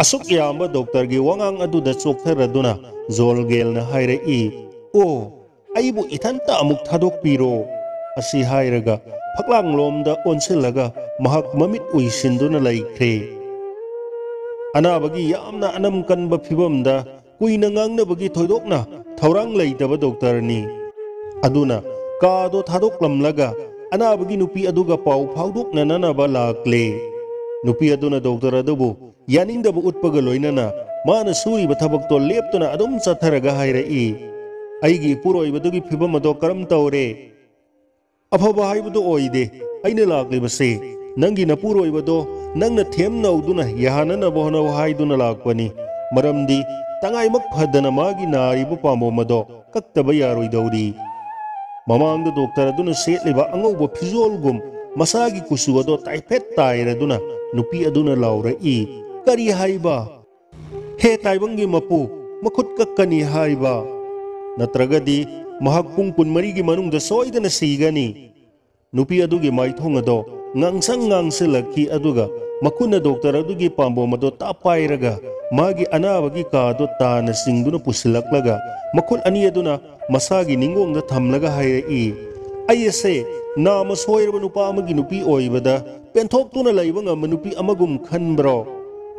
ꯑꯁꯨꯛ ꯌꯥꯝꯕ ꯗꯣꯛꯇꯔꯒꯤ ꯋꯥꯉꯥꯡ ꯑꯗꯨꯗ ꯆꯣꯛꯊꯔꯗꯨꯅ ꯖꯣꯜꯒꯦꯜꯅ ꯍꯥꯏꯔꯛꯏ, "ꯑꯣ, ꯑꯩꯕꯨ ꯏꯊꯟꯇ ꯑꯃꯨꯛ ꯊꯥꯗꯣꯛꯄꯤꯔꯣ꯫" ꯑꯁꯤ ꯍꯥꯏꯔꯒ ꯐꯛꯂꯥꯡꯂꯣꯝꯗ ꯑꯣꯟꯁꯤꯜꯂꯒ ꯃꯍꯥꯛ ꯃꯃꯤꯠ ꯎꯏꯁꯤꯟꯗꯨꯅ ꯂꯩꯈ꯭ꯔꯦ꯫ ꯑꯅꯥꯕꯒꯤ ꯌꯥꯝꯅ ꯑꯅꯝ ꯀꯟꯕ ꯐꯤꯕꯝꯗ ꯀꯨꯏꯅ ꯉꯥꯡꯅꯕꯒꯤ ꯊꯣꯏꯗꯣꯛꯅ ꯊꯧꯔꯥꯡ ꯂꯩꯇꯕ ꯗꯣꯛꯇꯔꯅꯤ꯫ ꯑꯗꯨꯅ ꯀꯥꯗꯣ ꯊꯥꯗꯣꯛꯂꯝꯂꯒ ꯑꯅꯥꯕꯒꯤ ꯅꯨꯄꯤ ꯑꯗꯨꯒ ꯄꯥꯎ ꯐꯥꯎꯗꯣꯛꯅꯅꯅꯕ ꯂꯥꯛꯂꯦ꯫ ꯅꯨꯄꯤ ꯑꯗꯨꯅ ꯗꯣꯛꯇꯔ ꯑꯗꯨꯕꯨ ꯌꯥꯅꯤꯡꯗꯕ ꯎꯠꯄꯒ ꯂꯣꯏꯅꯅ ꯃꯥꯅ ꯁꯨꯔꯤꯕ ꯊꯕꯛꯇꯣ ꯂꯦꯞꯇꯅ ꯑꯗꯨꯝ ꯆꯠꯊꯔꯒ ꯍꯥꯏꯔꯛꯏ, "ꯑꯩꯒꯤ ꯏꯄꯨꯔꯣꯏꯕꯗꯨꯒꯤ ꯐꯤꯕꯝ ꯑꯗꯣ ꯀꯔꯝ ꯇꯧꯔꯦ?" "ꯑꯐꯕ ꯍꯥꯏꯕꯗꯨ ꯑꯣꯏꯗꯦ꯫ ꯑꯩꯅ ꯂꯥꯛꯂꯤꯕꯁꯦ ꯅꯪꯒꯤ ꯅꯄꯨꯔꯣꯏꯕꯗꯣ ꯅꯪꯅ ꯊꯦꯝ ꯅꯧꯗꯨꯅ ꯌꯥꯍꯟꯅꯅꯕ ꯍꯣꯠꯅꯧ ꯍꯥꯏꯗꯨꯅ ꯂꯥꯛꯄꯅꯤ꯫ ꯃꯔꯝꯗꯤ ꯇꯉꯥꯏꯃꯛ ꯐꯗꯅ ꯃꯥꯒꯤ ꯅꯥꯔꯤꯕ ꯄꯥꯝꯕꯣꯝ ꯑꯗꯣ ꯀꯛꯇꯕ ꯌꯥꯔꯣꯏꯗꯧꯔꯤ꯫" ꯃꯃꯥꯡꯗ ꯗꯣꯛꯇꯔ ꯑꯗꯨꯅ ꯁꯦꯠꯂꯤꯕ ꯑꯉꯧꯕ ꯐꯤꯖꯣꯜꯒꯨꯝ ꯃꯁꯥꯒꯤ ꯀꯨꯆꯨ ꯑꯗꯣ ꯇꯥꯏꯐꯦꯠ ꯇꯥꯏꯔꯗꯨꯅ ꯅꯨꯄꯤ ꯑꯗꯨꯅ ꯂꯥꯎꯔꯛꯏ, "ꯀꯔꯤ ꯍꯥꯏꯕ? ꯍꯦ ꯇꯥꯏꯕꯪꯒꯤ ꯃꯄꯨ, ꯃꯈꯨꯠ ꯀꯛꯀꯅꯤ ꯍꯥꯏꯕ? ꯅꯠꯇ꯭ꯔꯒꯗꯤ ꯃꯍꯥꯛ ꯄꯨꯡ ꯀꯨꯟꯃꯔꯤꯒꯤ ꯃꯅꯨꯡꯗ ꯁꯣꯏꯗꯅ ꯁꯤꯒꯅꯤ"꯫ ꯅꯨꯄꯤ ꯑꯗꯨꯒꯤ ꯃꯥꯏꯊꯣꯡ ꯑꯗꯣ ꯉꯥꯡꯁꯪ ꯉꯥꯡꯁꯤꯜꯂꯛꯈꯤ, ꯑꯗꯨꯒ ꯃꯈꯨꯠꯅ ꯗꯣꯛꯇꯔ ꯑꯗꯨꯒꯤ ꯄꯥꯝꯕꯣꯝ ꯑꯗꯣ ꯇꯥꯞ ꯄꯥꯏꯔꯒ ꯃꯥꯒꯤ ꯑꯅꯥꯕꯒꯤ ꯀꯥ ꯑꯗꯣ ꯇꯥꯅ ꯆꯤꯡꯗꯨꯅ ꯄꯨꯁꯤꯜꯂꯛꯂꯒ ꯃꯈꯨꯠ ꯑꯅꯤ ꯑꯗꯨꯅ ꯃꯁꯥꯒꯤ ꯅꯤꯡꯒꯣꯡꯗ ꯊꯝꯂꯒ ꯍꯥꯏꯔꯛꯏ, "ꯑꯩ ꯑꯁꯦ ꯅꯥꯃ ꯁꯣꯏꯔꯕ ꯅꯨꯄꯥ ꯑꯃꯒꯤ ꯅꯨꯄꯤ ꯑꯣꯏꯕꯗ ꯄꯦꯟꯊꯣꯛꯇꯨꯅ ꯂꯩꯕ ꯉꯝꯕ ꯅꯨꯄꯤ ꯑꯃꯒꯨꯝ ꯈꯟꯕ꯭ꯔꯣ?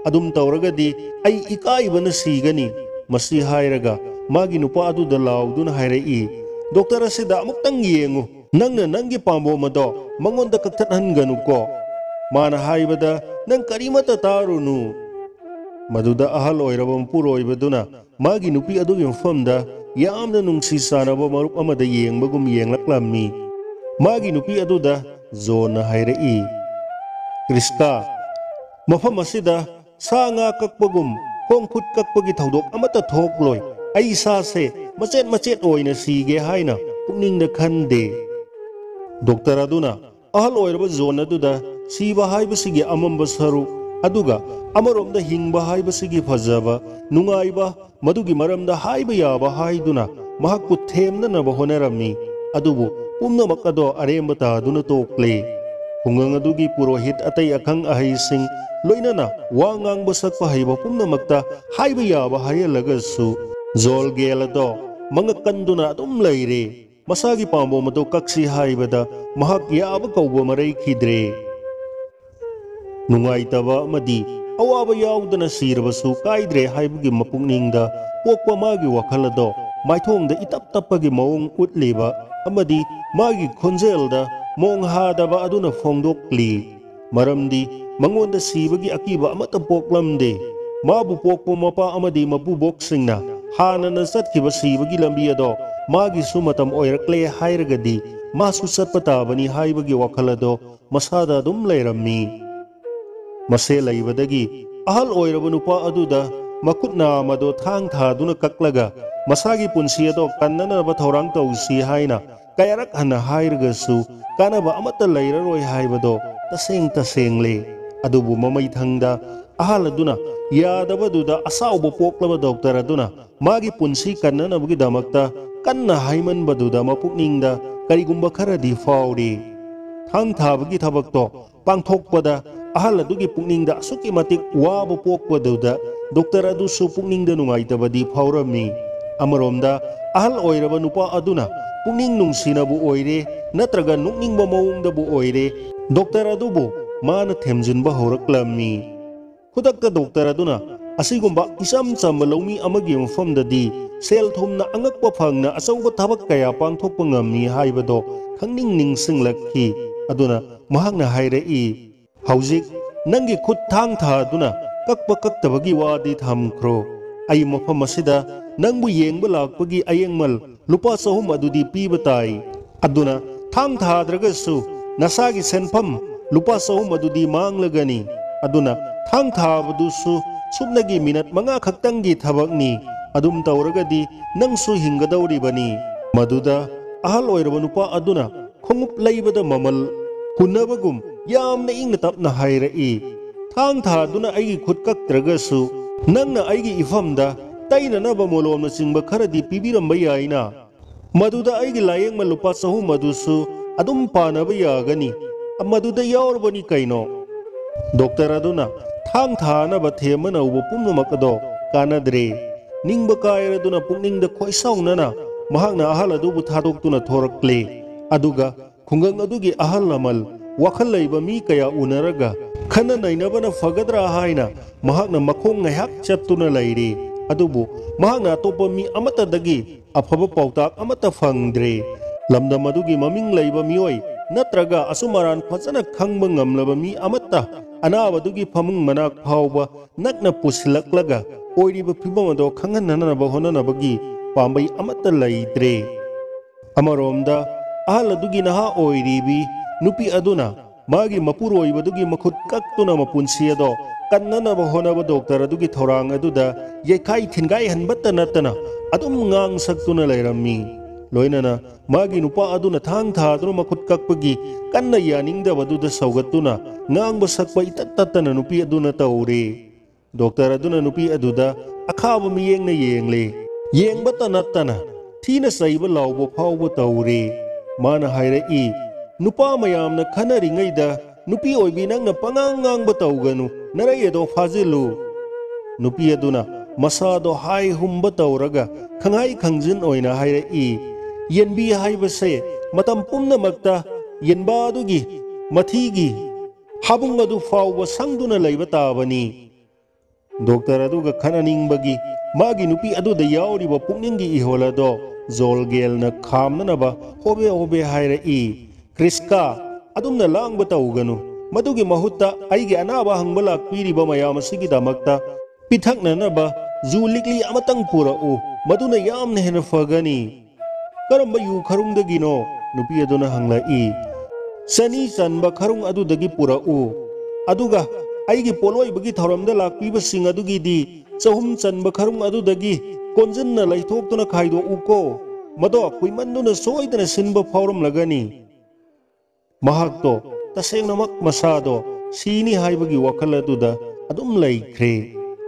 ꯑꯗꯨꯝ ꯇꯧꯔꯒꯗꯤ ꯑꯩ ꯏꯀꯥꯏꯕꯅ ꯁꯤꯒꯅꯤ"꯫ ꯃꯁꯤ ꯍꯥꯏꯔꯒ ꯃꯥꯒꯤ ꯅꯨꯄꯥ ꯑꯗꯨꯗ ꯂꯥꯎꯗꯨꯅ ꯍꯥꯏꯔꯛꯏ, "ꯗꯣꯛꯇꯔ ꯑꯁꯤꯗ ꯑꯃꯨꯛꯇꯪ ꯌꯦꯡꯉꯨ꯫ ꯅꯪꯅ ꯅꯪꯒꯤ ꯄꯥꯝꯕꯣꯝ ꯑꯗꯣ ꯃꯉꯣꯟꯗ ꯀꯛꯊꯠꯍꯟꯒꯅꯨꯀꯣ꯫ ꯃꯥꯅ ꯍꯥꯏꯕꯗ ꯅꯪ ꯀꯔꯤꯃꯠꯇ ꯇꯥꯔꯨꯅꯨ"꯫ ꯃꯗꯨꯗ ꯑꯍꯜ ꯑꯣꯏꯔꯕ ꯃꯄꯨꯔꯣꯏꯕꯗꯨꯅ ꯃꯥꯒꯤ ꯅꯨꯄꯤ ꯑꯗꯨꯒꯤ ꯃꯐꯝꯗ ꯌꯥꯝꯅ ꯅꯨꯡꯁꯤ ꯆꯥꯟꯅꯕ ꯃꯔꯨꯞ ꯑꯃꯗ ꯌꯦꯡꯕꯒꯨꯝ ꯌꯦꯡꯂꯛꯂꯝꯃꯤ꯫ ꯃꯥꯒꯤ ꯅꯨꯄꯤ ꯑꯗꯨꯗ ꯖꯣꯟꯅ ꯍꯥꯏꯔꯛꯏ, "ꯀ꯭ꯔꯤꯁꯀꯥ, ꯃꯐꯝ ꯑꯁꯤꯗ ꯁꯥ ꯉꯥ ꯀꯛꯄꯒꯨꯝ ꯈꯣꯡ ꯈꯨꯠ ꯀꯛꯄꯒꯤ ꯊꯧꯗꯣꯛ ꯑꯃꯠꯇ ꯊꯣꯛꯂꯣꯏ꯫ ꯑꯩ ꯏꯁꯥꯁꯦ ꯃꯆꯦꯠ ꯃꯆꯦꯠ ꯑꯣꯏꯅ ꯁꯤꯒꯦ ꯍꯥꯏꯅ ꯄꯨꯛꯅꯤꯡꯗ ꯈꯟꯗꯦ"꯫ ꯗꯣꯛꯇꯔ ꯑꯗꯨꯅ ꯑꯍꯜ ꯑꯣꯏꯔꯕ ꯖꯣꯟ ꯑꯗꯨꯗ ꯁꯤꯕ ꯍꯥꯏꯕꯁꯤꯒꯤ ꯑꯃꯝꯕ ꯁꯔꯨꯛ, ꯑꯗꯨꯒ ꯑꯃꯔꯣꯝꯗ ꯍꯤꯡꯕ ꯍꯥꯏꯕꯁꯤꯒꯤ ꯐꯖꯕ, ꯅꯨꯡꯉꯥꯏꯕ, ꯃꯗꯨꯒꯤ ꯃꯔꯝꯗ ꯍꯥꯏꯕ ꯌꯥꯕ ꯍꯥꯏꯗꯨꯅ ꯃꯍꯥꯛꯄꯨ ꯊꯦꯝꯅꯅꯕ ꯍꯣꯠꯅꯔꯝꯃꯤ꯫ ꯑꯗꯨꯕꯨ ꯄꯨꯝꯅꯃꯛ ꯑꯗꯣ ꯑꯔꯦꯝꯕ ꯇꯥꯗꯨꯅ ꯇꯣꯛꯂꯦ꯫ ꯈꯨꯡꯒꯪ ꯑꯗꯨꯒꯤ ꯄꯨꯔꯣꯍꯤꯠ, ꯑꯇꯩ ꯑꯈꯪ ꯑꯍꯩꯁꯤꯡ, ꯂꯣꯏꯅꯅ ꯋꯥ ꯉꯥꯡꯕ ꯁꯛꯄ ꯍꯩꯕ ꯄꯨꯝꯅꯃꯛꯇ ꯍꯥꯏꯕ ꯌꯥꯕ ꯍꯥꯏꯍꯜꯂꯒꯁꯨ ꯖꯣꯜꯒꯦꯜ ꯑꯗꯣ ꯃꯉꯛ ꯀꯟꯗꯨꯅ ꯑꯗꯨꯝ ꯂꯩꯔꯦ꯫ ꯃꯁꯥꯒꯤ ꯄꯥꯝꯕꯣꯝ ꯑꯗꯨ ꯀꯛꯁꯤ ꯍꯥꯏꯕꯗ ꯃꯍꯥꯛ ꯌꯥꯕ ꯀꯧꯕ ꯃꯔꯩꯈꯤꯗ꯭ꯔꯦ꯫ ꯅꯨꯡꯉꯥꯏꯇꯕ ꯑꯃꯗꯤ ꯑꯋꯥꯕ ꯌꯥꯎꯗꯅ ꯁꯤꯔꯕꯁꯨ ꯀꯥꯏꯗ꯭ꯔꯦ ꯍꯥꯏꯕꯒꯤ ꯃꯄꯨꯛꯅꯤꯡꯗ ꯄꯣꯛꯄ ꯃꯥꯒꯤ ꯋꯥꯈꯜ ꯑꯗꯣ ꯃꯥꯏꯊꯣꯡꯗ ꯏꯇꯞ ꯇꯞꯄꯒꯤ ꯃꯑꯣꯡ ꯎꯠꯂꯤꯕ ꯑꯃꯗꯤ ꯃꯥꯒꯤ ꯈꯣꯟꯖꯦꯜꯗ ꯃꯣꯡ ꯍꯥꯗꯕ ꯑꯗꯨꯅ ꯐꯣꯡꯗꯣꯛꯂꯤ꯫ ꯃꯔꯝꯗꯤ ꯃꯉꯣꯟꯗ ꯁꯤꯕꯒꯤ ꯑꯀꯤꯕ ꯑꯃꯠꯇ ꯄꯣꯛꯂꯝꯗꯦ꯫ ꯃꯥꯕꯨ ꯄꯣꯛꯄ ꯃꯄꯥ ꯑꯃꯗꯤ ꯃꯄꯨꯕꯣꯛꯁꯤꯡꯅ ꯍꯥꯟꯅꯅ ꯆꯠꯈꯤꯕ ꯁꯤꯕꯒꯤ ꯂꯝꯕꯤ ꯑꯗꯣ ꯃꯥꯒꯤꯁꯨ ꯃꯇꯝ ꯑꯣꯏꯔꯛꯂꯦ ꯍꯥꯏꯔꯒꯗꯤ ꯃꯥꯁꯨ ꯆꯠꯄ ꯇꯥꯕꯅꯤ ꯍꯥꯏꯕꯒꯤ ꯋꯥꯈꯜ ꯑꯗꯣ ꯃꯁꯥꯗ ꯑꯗꯨꯝ ꯂꯩꯔꯝꯃꯤ꯫ ꯃꯁꯦ ꯂꯩꯕꯗꯒꯤ ꯑꯍꯜ ꯑꯣꯏꯔꯕ ꯅꯨꯄꯥ ꯑꯗꯨꯗ ꯃꯈꯨꯠ ꯅꯥꯝꯃꯗꯣ ꯊꯥꯡ ꯊꯥꯗꯨꯅ ꯀꯛꯂꯒ ꯃꯁꯥꯒꯤ ꯄꯨꯟꯁꯤ ꯑꯗꯣ ꯀꯟꯅꯅꯕ ꯊꯧꯔꯥꯡ ꯇꯧꯁꯤ ꯍꯥꯏꯅ ꯀꯌꯥꯔꯛ ꯍꯟꯅ ꯍꯥꯏꯔꯒꯁꯨ ꯀꯥꯟꯅꯕ ꯑꯃꯠꯇ ꯂꯩꯔꯔꯣꯏ ꯍꯥꯏꯕꯗꯣ ꯇꯁꯦꯡ ꯇꯁꯦꯡꯂꯦ꯫ ꯑꯗꯨꯕꯨ ꯃꯃꯩꯊꯪꯗ ꯑꯍꯜ ꯑꯗꯨꯅ ꯌꯥꯗꯕꯗꯨꯗ ꯑꯁꯥꯎꯕ ꯄꯣꯛꯂꯕ ꯗꯣꯛꯇꯔ ꯑꯗꯨꯅ ꯃꯥꯒꯤ ꯄꯨꯟꯁꯤ ꯀꯟꯅꯅꯕꯒꯤꯗꯃꯛꯇ ꯀꯟꯅ ꯍꯥꯏꯃꯟꯕꯗꯨꯗ ꯃꯄꯨꯛꯅꯤꯡꯗ ꯀꯔꯤꯒꯨꯝꯕ ꯈꯔꯗꯤ ꯐꯥꯎꯔꯤ꯫ ꯊꯥꯡ ꯊꯥꯕꯒꯤ ꯊꯕꯛꯇꯣ ꯄꯥꯡꯊꯣꯛꯄꯗ ꯑꯍꯜ ꯑꯗꯨꯒꯤ ꯄꯨꯛꯅꯤꯡꯗ ꯑꯁꯨꯛꯀꯤ ꯃꯇꯤꯛ ꯋꯥꯕ ꯄꯣꯛꯄꯗꯨꯗ ꯗꯣꯛꯇꯔ ꯑꯗꯨꯁꯨ ꯄꯨꯛꯅꯤꯡꯗ ꯅꯨꯡꯉꯥꯏꯇꯕꯗꯤ ꯐꯥꯎꯔꯝꯃꯤ꯫ ꯑꯃꯔꯣꯝꯗ ꯑꯍꯜ ꯑꯣꯏꯔꯕ ꯅꯨꯄꯥ ꯑꯗꯨꯅ ꯄꯨꯛꯅꯤꯡ ꯅꯨꯡꯁꯤꯅꯕꯨ ꯑꯣꯏꯔꯦ ꯅꯠꯇ꯭ꯔꯒ ꯅꯣꯛꯅꯤꯡꯕ ꯃꯑꯣꯡꯗꯕꯨ ꯑꯣꯏꯔꯦ, ꯗꯣꯛꯇꯔ ꯑꯗꯨꯕꯨ ꯃꯥꯅ ꯊꯦꯝꯖꯤꯟꯕ ꯍꯧꯔꯛꯂꯝꯃꯤ꯫ ꯈꯨꯗꯛꯇ ꯗꯣꯛꯇꯔ ꯑꯗꯨꯅ ꯑꯁꯤꯒꯨꯝꯕ ꯏꯆꯝ ꯆꯝꯕ ꯂꯧꯃꯤ ꯑꯃꯒꯤ ꯃꯐꯝꯗꯗꯤ ꯁꯦꯜ ꯊꯨꯝꯅ ꯑꯉꯛꯄ ꯐꯪꯅ ꯑꯆꯧꯕ ꯊꯕꯛ ꯀꯌꯥ ꯄꯥꯡꯊꯣꯛꯄ ꯉꯝꯃꯤ ꯍꯥꯏꯕꯗꯣ ꯈꯪꯅꯤꯡ ꯅꯤꯡꯁꯤꯡꯂꯛꯈꯤ꯫ ꯑꯗꯨꯅ ꯃꯍꯥꯛꯅ ꯍꯥꯏꯔꯛꯏ, "ꯍꯧꯖꯤꯛ ꯅꯪꯒꯤ ꯈꯨꯠ ꯊꯥꯡ ꯊꯥꯗꯨꯅ ꯀꯛꯄ ꯀꯛꯇꯕꯒꯤ ꯋꯥꯗꯤ ꯊꯝꯈ꯭ꯔꯣ꯫ ꯑꯩ ꯃꯐꯝ ꯑꯁꯤꯗ ꯅꯪꯕꯨ ꯌꯦꯡꯕ ꯂꯥꯛꯄꯒꯤ ꯑꯌꯦꯡꯃꯜ ꯂꯨꯄꯥ ꯆꯍꯨꯝ ꯑꯗꯨꯗꯤ ꯄꯤꯕ ꯇꯥꯏ꯫ ꯑꯗꯨꯅ ꯊꯥꯡ ꯊꯥꯗ꯭ꯔꯒꯁꯨ ꯅꯁꯥꯒꯤ ꯁꯦꯟꯐꯝ ꯂꯨꯄꯥ ꯆꯍꯨꯝ ꯑꯗꯨꯗꯤ ꯃꯥꯡꯂꯒꯅꯤ꯫ ꯑꯗꯨꯅ ꯊꯥꯡ ꯊꯥꯕꯗꯨꯁꯨ ꯁꯨꯞꯅꯒꯤ ꯃꯤꯅꯠ ꯃꯉꯥ ꯈꯛꯇꯪꯒꯤ ꯊꯕꯛꯅꯤ꯫ ꯑꯗꯨꯝ ꯇꯧꯔꯒꯗꯤ ꯅꯪꯁꯨ ꯍꯤꯡꯒꯗꯧꯔꯤꯕꯅꯤ꯫" ꯃꯗꯨꯗ ꯑꯍꯜ ꯑꯣꯏꯔꯕ ꯅꯨꯄꯥ ꯑꯗꯨꯅ ꯈꯣꯡꯎꯞ ꯂꯩꯕꯗ ꯃꯃꯜ ꯍꯨꯟꯅꯕꯒꯨꯝ ꯌꯥꯝꯅ ꯏꯪꯅ ꯇꯞꯅ ꯍꯥꯏꯔꯛꯏ, "ꯊꯥꯡ ꯊꯥꯗꯨꯅ ꯑꯩꯒꯤ ꯈꯨꯠ ꯀꯛꯇ꯭ꯔꯒꯁꯨ ꯅꯪꯅ ꯑꯩꯒꯤ ꯏꯐꯝꯗ ꯇꯩꯅꯅꯕ ꯃꯣꯂꯣꯝꯅꯆꯤꯡꯕ ꯈꯔꯗꯤ ꯄꯤꯕꯤꯔꯝꯕ ꯌꯥꯏꯅ꯫ ꯃꯗꯨꯗ ꯑꯩꯒꯤ ꯂꯥꯌꯦꯡꯃꯜ ꯂꯨꯄꯥ ꯆꯍꯨꯝ ꯑꯗꯨꯁꯨ ꯑꯗꯨꯝ ꯄꯥꯅꯕ ꯌꯥꯒꯅꯤ꯫ ꯃꯗꯨꯗ ꯌꯥꯎꯔꯕꯅꯤ ꯀꯩꯅꯣ꯫" ꯗꯣꯛꯇꯔ ꯑꯗꯨꯅ ꯊꯥꯡ ꯊꯥꯅꯕ ꯊꯦꯝꯕ ꯅꯧꯕ ꯄꯨꯝꯅꯃꯛ ꯑꯗꯣ ꯀꯥꯟꯅꯗ꯭ꯔꯦ꯫ ꯅꯤꯡꯕ ꯀꯥꯏꯔꯗꯨꯅ ꯄꯨꯛꯅꯤꯡꯗ ꯈꯣꯏꯁꯥꯎꯅꯅ ꯃꯍꯥꯛꯅ ꯑꯍꯜ ꯑꯗꯨꯕꯨ ꯊꯥꯗꯣꯛꯇꯨꯅ ꯊꯣꯔꯛꯂꯦ꯫ ꯑꯗꯨꯒ ꯈꯨꯡꯒꯪ ꯑꯗꯨꯒꯤ ꯑꯍꯜ ꯂꯃꯟ, ꯋꯥꯈꯜ ꯂꯩꯕ ꯃꯤ ꯀꯌꯥ ꯎꯅꯔꯒ ꯈꯟꯅ ꯅꯩꯅꯕꯅ ꯐꯒꯗ꯭ꯔꯥ ꯍꯥꯏꯅ ꯃꯍꯥꯛꯅ ꯃꯈꯣꯡ ꯉꯥꯏꯍꯥꯛ ꯆꯠꯇꯨꯅ ꯂꯩꯔꯤ꯫ ꯑꯗꯨꯕꯨ ꯃꯍꯥꯛꯅ ꯑꯇꯣꯞꯄ ꯃꯤ ꯑꯃꯠꯇꯗꯒꯤ ꯑꯐꯕ ꯄꯥꯎꯇꯥꯛ ꯑꯃꯠꯇ ꯐꯪꯗ꯭ꯔꯦ꯫ ꯂꯝꯗꯝ ꯑꯗꯨꯒꯤ ꯃꯃꯤꯡ ꯂꯩꯕ ꯃꯤꯑꯣꯏ ꯅꯠꯇ꯭ꯔꯒ ꯑꯆꯨꯝ ꯑꯔꯥꯟ ꯐꯖꯅ ꯈꯪꯕ ꯉꯝꯂꯕ ꯃꯤ ꯑꯃꯠꯇ ꯑꯅꯥꯕꯗꯨꯒꯤ ꯐꯃꯨꯡ ꯃꯅꯥꯛ ꯐꯥꯎꯕ ꯅꯛꯅ ꯄꯨꯁꯤꯜꯂꯛꯂꯒ ꯑꯣꯏꯔꯤꯕ ꯐꯤꯕꯝ ꯑꯗꯣ ꯈꯪꯍꯟꯅꯅꯕ ꯍꯣꯠꯅꯅꯕꯒꯤ ꯄꯥꯝꯕꯩ ꯑꯃꯠꯇ ꯂꯩꯇ꯭ꯔꯦ꯫ ꯑꯃꯔꯣꯝꯗ ꯑꯍꯜ ꯑꯗꯨꯒꯤ ꯅꯍꯥ ꯑꯣꯏꯔꯤꯕꯤ ꯅꯨꯄꯤ ꯑꯗꯨꯅ ꯃꯥꯒꯤ ꯃꯄꯨꯔꯣꯏꯕꯗꯨꯒꯤ ꯃꯈꯨꯠ ꯀꯛꯇꯨꯅ ꯃꯄꯨꯟꯁꯤ ꯑꯗꯣ ꯀꯟꯅꯅꯕ ꯍꯣꯠꯅꯕ ꯗꯣꯛꯇꯔ ꯑꯗꯨꯒꯤ ꯊꯧꯔꯥꯡ ꯑꯗꯨꯗ ꯌꯩꯈꯥꯏ ꯊꯤꯟꯒꯥꯏꯍꯟꯕꯇ ꯅꯠꯇꯅ ꯑꯗꯨꯝ ꯉꯥꯡ ꯁꯛꯇꯨꯅ ꯂꯩꯔꯝꯃꯤ꯫ ꯂꯣꯏꯅꯅ ꯃꯥꯒꯤ ꯅꯨꯄꯥ ꯑꯗꯨꯅ ꯊꯥꯡ ꯊꯥꯗꯨꯅ ꯃꯈꯨꯠ ꯀꯛꯄꯒꯤ ꯀꯟꯅ ꯌꯥꯅꯤꯡꯗꯕꯗꯨꯗ ꯁꯧꯒꯠꯇꯨꯅ ꯉꯥꯡꯕ ꯁꯛꯄ ꯏꯇꯠ ꯇꯠꯇꯅ ꯅꯨꯄꯤ ꯑꯗꯨꯅ ꯇꯧꯔꯦ꯫ ꯗꯣꯛꯇꯔ ꯑꯗꯨꯅ ꯅꯨꯄꯤ ꯑꯗꯨꯗ ꯑꯈꯥꯕ ꯃꯤꯠꯌꯦꯡꯅ ꯌꯦꯡꯂꯦ꯫ ꯌꯦꯡꯕꯇ ꯅꯠꯇꯅ ꯊꯤꯅ ꯆꯩꯕ ꯂꯥꯎꯕ ꯐꯥꯎꯕ ꯇꯧꯔꯦ꯫ ꯃꯥꯅ ꯍꯥꯏꯔꯛꯏ, "ꯅꯨꯄꯥ ꯃꯌꯥꯝꯅ ꯈꯟꯅꯔꯤꯉꯩꯗ ꯅꯨꯄꯤ ꯑꯣꯏꯕꯤ ꯅꯪꯅ ꯄꯉꯥꯡ ꯉꯥꯡꯕ ꯇꯧꯒꯅꯨ, ꯅꯔꯩ ꯑꯗꯣ ꯐꯥꯖꯤꯜꯂꯨ꯫" ꯅꯨꯄꯤ ꯑꯗꯨꯅ ꯃꯁꯥꯗꯣ ꯍꯥꯏ ꯍꯨꯝꯕ ꯇꯧꯔꯒ ꯈꯪꯍꯥꯏ ꯈꯪꯖꯤꯟ ꯑꯣꯏꯅ ꯍꯥꯏꯔꯛꯏ, "ꯌꯦꯟꯕꯤ ꯍꯥꯏꯕꯁꯦ ꯃꯇꯝ ꯄꯨꯝꯅꯃꯛꯇ ꯌꯦꯟꯕꯥꯗꯨꯒꯤ ꯃꯊꯤꯒꯤ ꯍꯥꯕꯨꯡ ꯑꯗꯨ ꯐꯥꯎꯕ ꯁꯪꯗꯨꯅ ꯂꯩꯕ ꯇꯥꯕꯅꯤ꯫" ꯗꯣꯛꯇꯔ ꯑꯗꯨꯒ ꯈꯠꯅꯅꯤꯡꯕꯒꯤ ꯃꯥꯒꯤ ꯅꯨꯄꯤ ꯑꯗꯨꯗ ꯌꯥꯎꯔꯤꯕ ꯄꯨꯛꯅꯤꯡꯒꯤ ꯏꯍꯣꯜ ꯑꯗꯣ ꯖꯣꯜꯒꯦꯜꯅ ꯈꯥꯝꯅꯅꯕ ꯍꯣꯕꯦ ꯍꯣꯕꯦ ꯍꯥꯏꯔꯛꯏ, "ꯀ꯭ꯔꯤꯁꯀꯥ, ꯑꯗꯨꯝꯅ ꯂꯥꯡꯕ ꯇꯧꯒꯅꯨ꯫ ꯃꯗꯨꯒꯤ ꯃꯍꯨꯠꯇ ꯑꯩꯒꯤ ꯑꯅꯥꯕ ꯍꯪꯕ ꯂꯥꯛꯄꯤꯔꯤꯕ ꯃꯌꯥꯝ ꯑꯁꯤꯒꯤꯗꯃꯛꯇ ꯄꯤꯊꯛꯅꯅꯕ ꯖꯨ ꯂꯤꯛꯂꯤ ꯑꯃꯇꯪ ꯄꯨꯔꯛꯎ, ꯃꯗꯨꯅ ꯌꯥꯝꯅ ꯍꯦꯟꯅ ꯐꯒꯅꯤ꯫" "ꯀꯔꯝꯕ ꯌꯨ ꯈꯔꯨꯡꯗꯒꯤꯅꯣ?" ꯅꯨꯄꯤ ꯑꯗꯨꯅ ꯍꯪꯂꯛꯏ꯫ "ꯆꯅꯤ ꯆꯟꯕ ꯈꯔꯨꯡ ꯑꯗꯨꯗꯒꯤ ꯄꯨꯔꯛꯎ꯫ ꯑꯗꯨꯒ ꯑꯩꯒꯤ ꯄꯣꯠꯂꯣꯏꯕꯒꯤ ꯊꯧꯔꯝꯗ ꯂꯥꯛꯄꯤꯕꯁꯤꯡ ꯑꯗꯨꯒꯤꯗꯤ ꯆꯍꯨꯝ ꯆꯟꯕ ꯈꯔꯨꯡ ꯑꯗꯨꯗꯒꯤ ꯀꯣꯟꯖꯤꯟꯅ ꯂꯩꯊꯣꯛꯇꯨꯅ ꯈꯥꯏꯗꯣꯛꯎꯀꯣ꯫ ꯃꯗꯣ ꯀꯨꯏꯃꯟꯗꯨꯅ ꯁꯣꯏꯗꯅ ꯁꯤꯟꯕ ꯐꯥꯎꯔꯝꯂꯒꯅꯤ꯫" ꯃꯍꯥꯛꯇꯣ ꯇꯁꯦꯡꯅꯃꯛ ꯃꯁꯥꯗꯣ ꯁꯤꯅꯤ ꯍꯥꯏꯕꯒꯤ ꯋꯥꯈꯜ ꯑꯗꯨꯗ ꯑꯗꯨꯝ ꯂꯩꯈ꯭ꯔꯦ꯫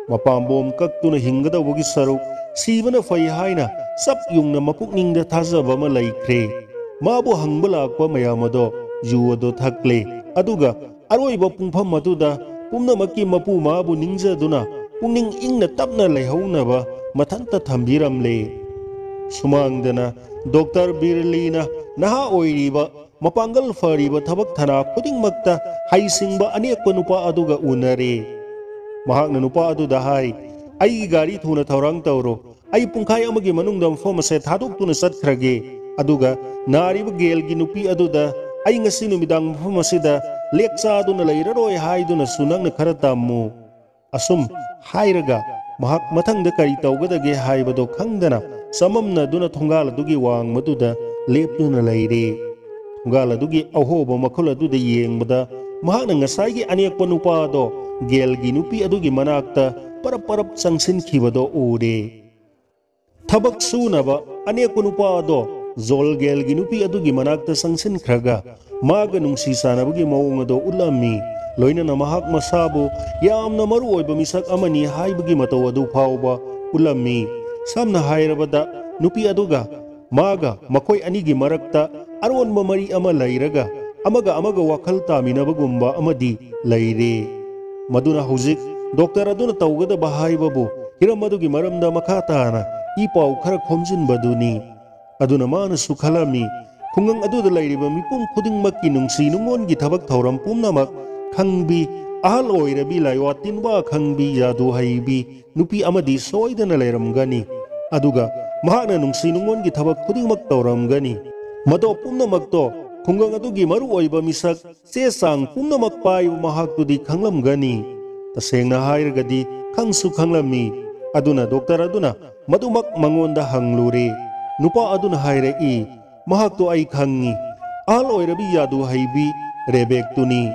ꯃꯄꯥꯝꯕꯣꯝ ꯀꯛꯇꯨꯅ ꯍꯤꯡꯒꯗꯧꯕꯒꯤ ꯁꯔꯨꯛ ꯁꯤꯕꯅ ꯐꯩ ꯍꯥꯏꯅ ꯆꯞ ꯌꯨꯡꯅ ꯃꯄꯨꯛꯅꯤꯡꯗ ꯊꯥꯖꯕ ꯑꯃ ꯂꯩꯈ꯭ꯔꯦ꯫ ꯃꯥꯕꯨ ꯍꯪꯕ ꯂꯥꯛꯄ ꯃꯌꯥꯝ ꯑꯗꯣ ꯖꯨ ꯑꯗꯣ ꯊꯛꯂꯦ, ꯑꯗꯨꯒ ꯑꯔꯣꯏꯕ ꯄꯨꯡꯐꯝ ꯑꯗꯨꯗ ꯄꯨꯝꯅꯃꯛꯀꯤ ꯃꯄꯨ ꯃꯥꯕꯨ ꯅꯤꯡꯖꯗꯨꯅ ꯄꯨꯛꯅꯤꯡ ꯏꯪꯅ ꯇꯞꯅ ꯂꯩꯍꯧꯅꯕ ꯃꯊꯟꯇ ꯊꯝꯕꯤꯔꯝꯂꯦ꯫ ꯁꯨꯃꯥꯡꯗꯅ ꯗꯣꯛꯇꯔ ꯕꯤꯔꯂꯤꯅ ꯅꯍꯥ ꯑꯣꯏꯔꯤꯕ ꯃꯄꯥꯡꯒꯜ ꯐꯔꯤꯕ ꯊꯕꯛ ꯊꯅꯥ ꯈꯨꯗꯤꯡꯃꯛꯇ ꯍꯩꯁꯤꯡꯕ ꯑꯅꯦꯛꯄ ꯅꯨꯄꯥ ꯑꯗꯨꯒ ꯎꯅꯔꯦ꯫ ꯃꯍꯥꯛꯅ ꯅꯨꯄꯥ ꯑꯗꯨꯗ ꯍꯥꯏ, "ꯑꯩꯒꯤ ꯒꯥꯔꯤ ꯊꯨꯅ ꯊꯧꯔꯥꯡ ꯇꯧꯔꯣ꯫ ꯑꯩ ꯄꯨꯡꯈꯥꯏ ꯑꯃꯒꯤ ꯃꯅꯨꯡꯗ ꯃꯐꯝ ꯑꯁꯦ ꯊꯥꯗꯣꯛꯇꯨꯅ ꯆꯠꯈ꯭ꯔꯒꯦ꯫ ꯑꯗꯨꯒ ꯅꯥꯔꯤꯕ ꯒꯦꯜꯒꯤ ꯅꯨꯄꯤ ꯑꯗꯨꯗ ꯑꯩ ꯉꯁꯤ ꯅꯨꯃꯤꯗꯥꯡ ꯃꯐꯝ ꯑꯁꯤꯗ ꯂꯦꯛ ꯆꯥꯗꯨꯅ ꯂꯩꯔꯔꯣꯏ ꯍꯥꯏꯗꯨꯅꯁꯨ ꯅꯪꯅ ꯈꯔ ꯇꯝꯃꯨ꯫" ꯑꯁꯨꯝ ꯍꯥꯏꯔꯒ ꯃꯍꯥꯛ ꯃꯊꯪꯗ ꯀꯔꯤ ꯇꯧꯒꯗꯒꯦ ꯍꯥꯏꯕꯗꯣ ꯈꯪꯗꯅ ꯆꯃꯝꯅꯗꯨꯅ ꯊꯣꯡꯒꯥꯜ ꯑꯗꯨꯒꯤ ꯋꯥꯡꯃꯗꯨꯗ ꯂꯦꯞꯇꯨꯅ ꯂꯩꯔꯦ꯫ ꯊꯣꯡꯒꯥꯜ ꯑꯗꯨꯒꯤ ꯑꯍꯣꯕ ꯃꯈꯨꯜ ꯑꯗꯨꯗ ꯌꯦꯡꯕꯗ ꯃꯍꯥꯛꯅ ꯉꯁꯥꯏꯒꯤ ꯑꯅꯦꯛꯄ ꯅꯨꯄꯥꯗꯣ ꯒꯦꯜꯒꯤ ꯅꯨꯄꯤ ꯑꯗꯨꯒꯤ ꯃꯅꯥꯛꯇ ꯄꯔꯞ ꯄꯔꯞ ꯆꯪꯁꯤꯟꯈꯤꯕꯗꯣ ꯎꯔꯦ꯫ ꯊꯕꯛ ꯁꯨꯅꯕ ꯑꯅꯦꯛꯄ ꯅꯨꯄꯥ ꯑꯗꯣ ꯖꯣꯜꯒꯦꯜꯒꯤ ꯅꯨꯄꯤ ꯑꯗꯨꯒꯤ ꯃꯅꯥꯛꯇ ꯆꯪꯁꯤꯟꯈ꯭ꯔꯒ ꯃꯥꯒ ꯅꯨꯡꯁꯤ ꯆꯥꯟꯅꯕꯒꯤ ꯃꯑꯣꯡ ꯑꯗꯣ ꯎꯠꯂꯝꯃꯤ꯫ ꯂꯣꯏꯅꯅ ꯃꯍꯥꯛ ꯃꯁꯥꯕꯨ ꯌꯥꯝꯅ ꯃꯔꯨ ꯑꯣꯏꯕ ꯃꯤꯁꯛ ꯑꯃꯅꯤ ꯍꯥꯏꯕꯒꯤ ꯃꯇꯧ ꯑꯗꯨ ꯐꯥꯎꯕ ꯎꯠꯂꯝꯃꯤ꯫ ꯁꯝꯅ ꯍꯥꯏꯔꯕꯗ, ꯅꯨꯄꯤ ꯑꯗꯨꯒ ꯃꯥꯒ ꯃꯈꯣꯏ ꯑꯅꯤꯒꯤ ꯃꯔꯛꯇ ꯑꯔꯣꯟꯕ ꯃꯔꯤ ꯑꯃ ꯂꯩꯔꯒ ꯑꯃꯒ ꯑꯃꯒ ꯋꯥꯈꯜ ꯇꯥꯃꯤꯟꯅꯕꯒꯨꯝꯕ ꯑꯃꯗꯤ ꯂꯩꯔꯦ꯫ ꯃꯗꯨꯅ ꯍꯧꯖꯤꯛ ꯗꯣꯛꯇꯔ ꯑꯗꯨꯅ ꯇꯧꯒꯗꯕ ꯍꯥꯏꯕꯕꯨ ꯍꯤꯔꯝ ꯑꯗꯨꯒꯤ ꯃꯔꯝꯗ ꯃꯈꯥ ꯇꯥꯅ ꯏ ꯄꯥꯎ ꯈꯔ ꯈꯣꯝꯖꯤꯟꯕꯗꯨꯅꯤ꯫ ꯑꯗꯨꯅ ꯃꯥꯅꯁꯨ ꯈꯜꯂꯝꯃꯤ, ꯈꯨꯡꯒꯪ ꯑꯗꯨꯗ ꯂꯩꯔꯤꯕ ꯃꯤꯄꯨꯝ ꯈꯨꯗꯤꯡꯃꯛꯀꯤ ꯅꯨꯡꯁꯤ ꯅꯨꯡꯉꯣꯟꯒꯤ ꯊꯕꯛ ꯊꯧꯔꯝ ꯄꯨꯝꯅꯃꯛ ꯈꯪꯕꯤ, ꯑꯍꯜ ꯑꯣꯏꯔꯕꯤ ꯂꯥꯏꯋꯥ ꯇꯤꯟꯋꯥ ꯈꯪꯕꯤ, ꯖꯥꯗꯨ ꯍꯩꯕꯤ ꯅꯨꯄꯤ ꯑꯃꯗꯤ ꯁꯣꯏꯗꯅ ꯂꯩꯔꯝꯒꯅꯤ꯫ ꯑꯗꯨꯒ ꯃꯍꯥꯛꯅ ꯅꯨꯡꯁꯤ ꯅꯨꯡꯉꯣꯟꯒꯤ ꯊꯕꯛ ꯈꯨꯗꯤꯡꯃꯛ ꯇꯧꯔꯝꯒꯅꯤ꯫ ꯃꯗꯣ ꯄꯨꯝꯅꯃꯛꯇꯣ ꯈꯨꯡꯒꯪ ꯑꯗꯨꯒꯤ ꯃꯔꯨ ꯑꯣꯏꯕ ꯃꯤꯁꯛ, ꯆꯦ ꯆꯥꯡ ꯄꯨꯝꯅꯃꯛ ꯄꯥꯏꯕ ꯃꯍꯥꯛꯇꯨꯗꯤ ꯈꯪꯂꯝꯒꯅꯤ꯫ ꯇꯁꯦꯡꯅ ꯍꯥꯏꯔꯒꯗꯤ ꯈꯪꯁꯨ ꯈꯪꯂꯝꯃꯤ꯫ ꯑꯗꯨꯅ ꯗꯣꯛꯇꯔ ꯑꯗꯨꯅ ꯃꯗꯨꯃꯛ ꯃꯉꯣꯟꯗ ꯍꯪꯂꯨꯔꯦ꯫ ꯅꯨꯄꯥ ꯑꯗꯨꯅ ꯍꯥꯏꯔꯛꯏ, "ꯃꯍꯥꯛꯇꯣ ꯑꯩ ꯈꯪꯉꯤ꯫ ꯑꯍꯜ ꯑꯣꯏꯔꯕꯤ ꯖꯥꯗꯨ ꯍꯩꯕꯤ ꯔꯦꯕꯦꯛꯇꯨꯅꯤ꯫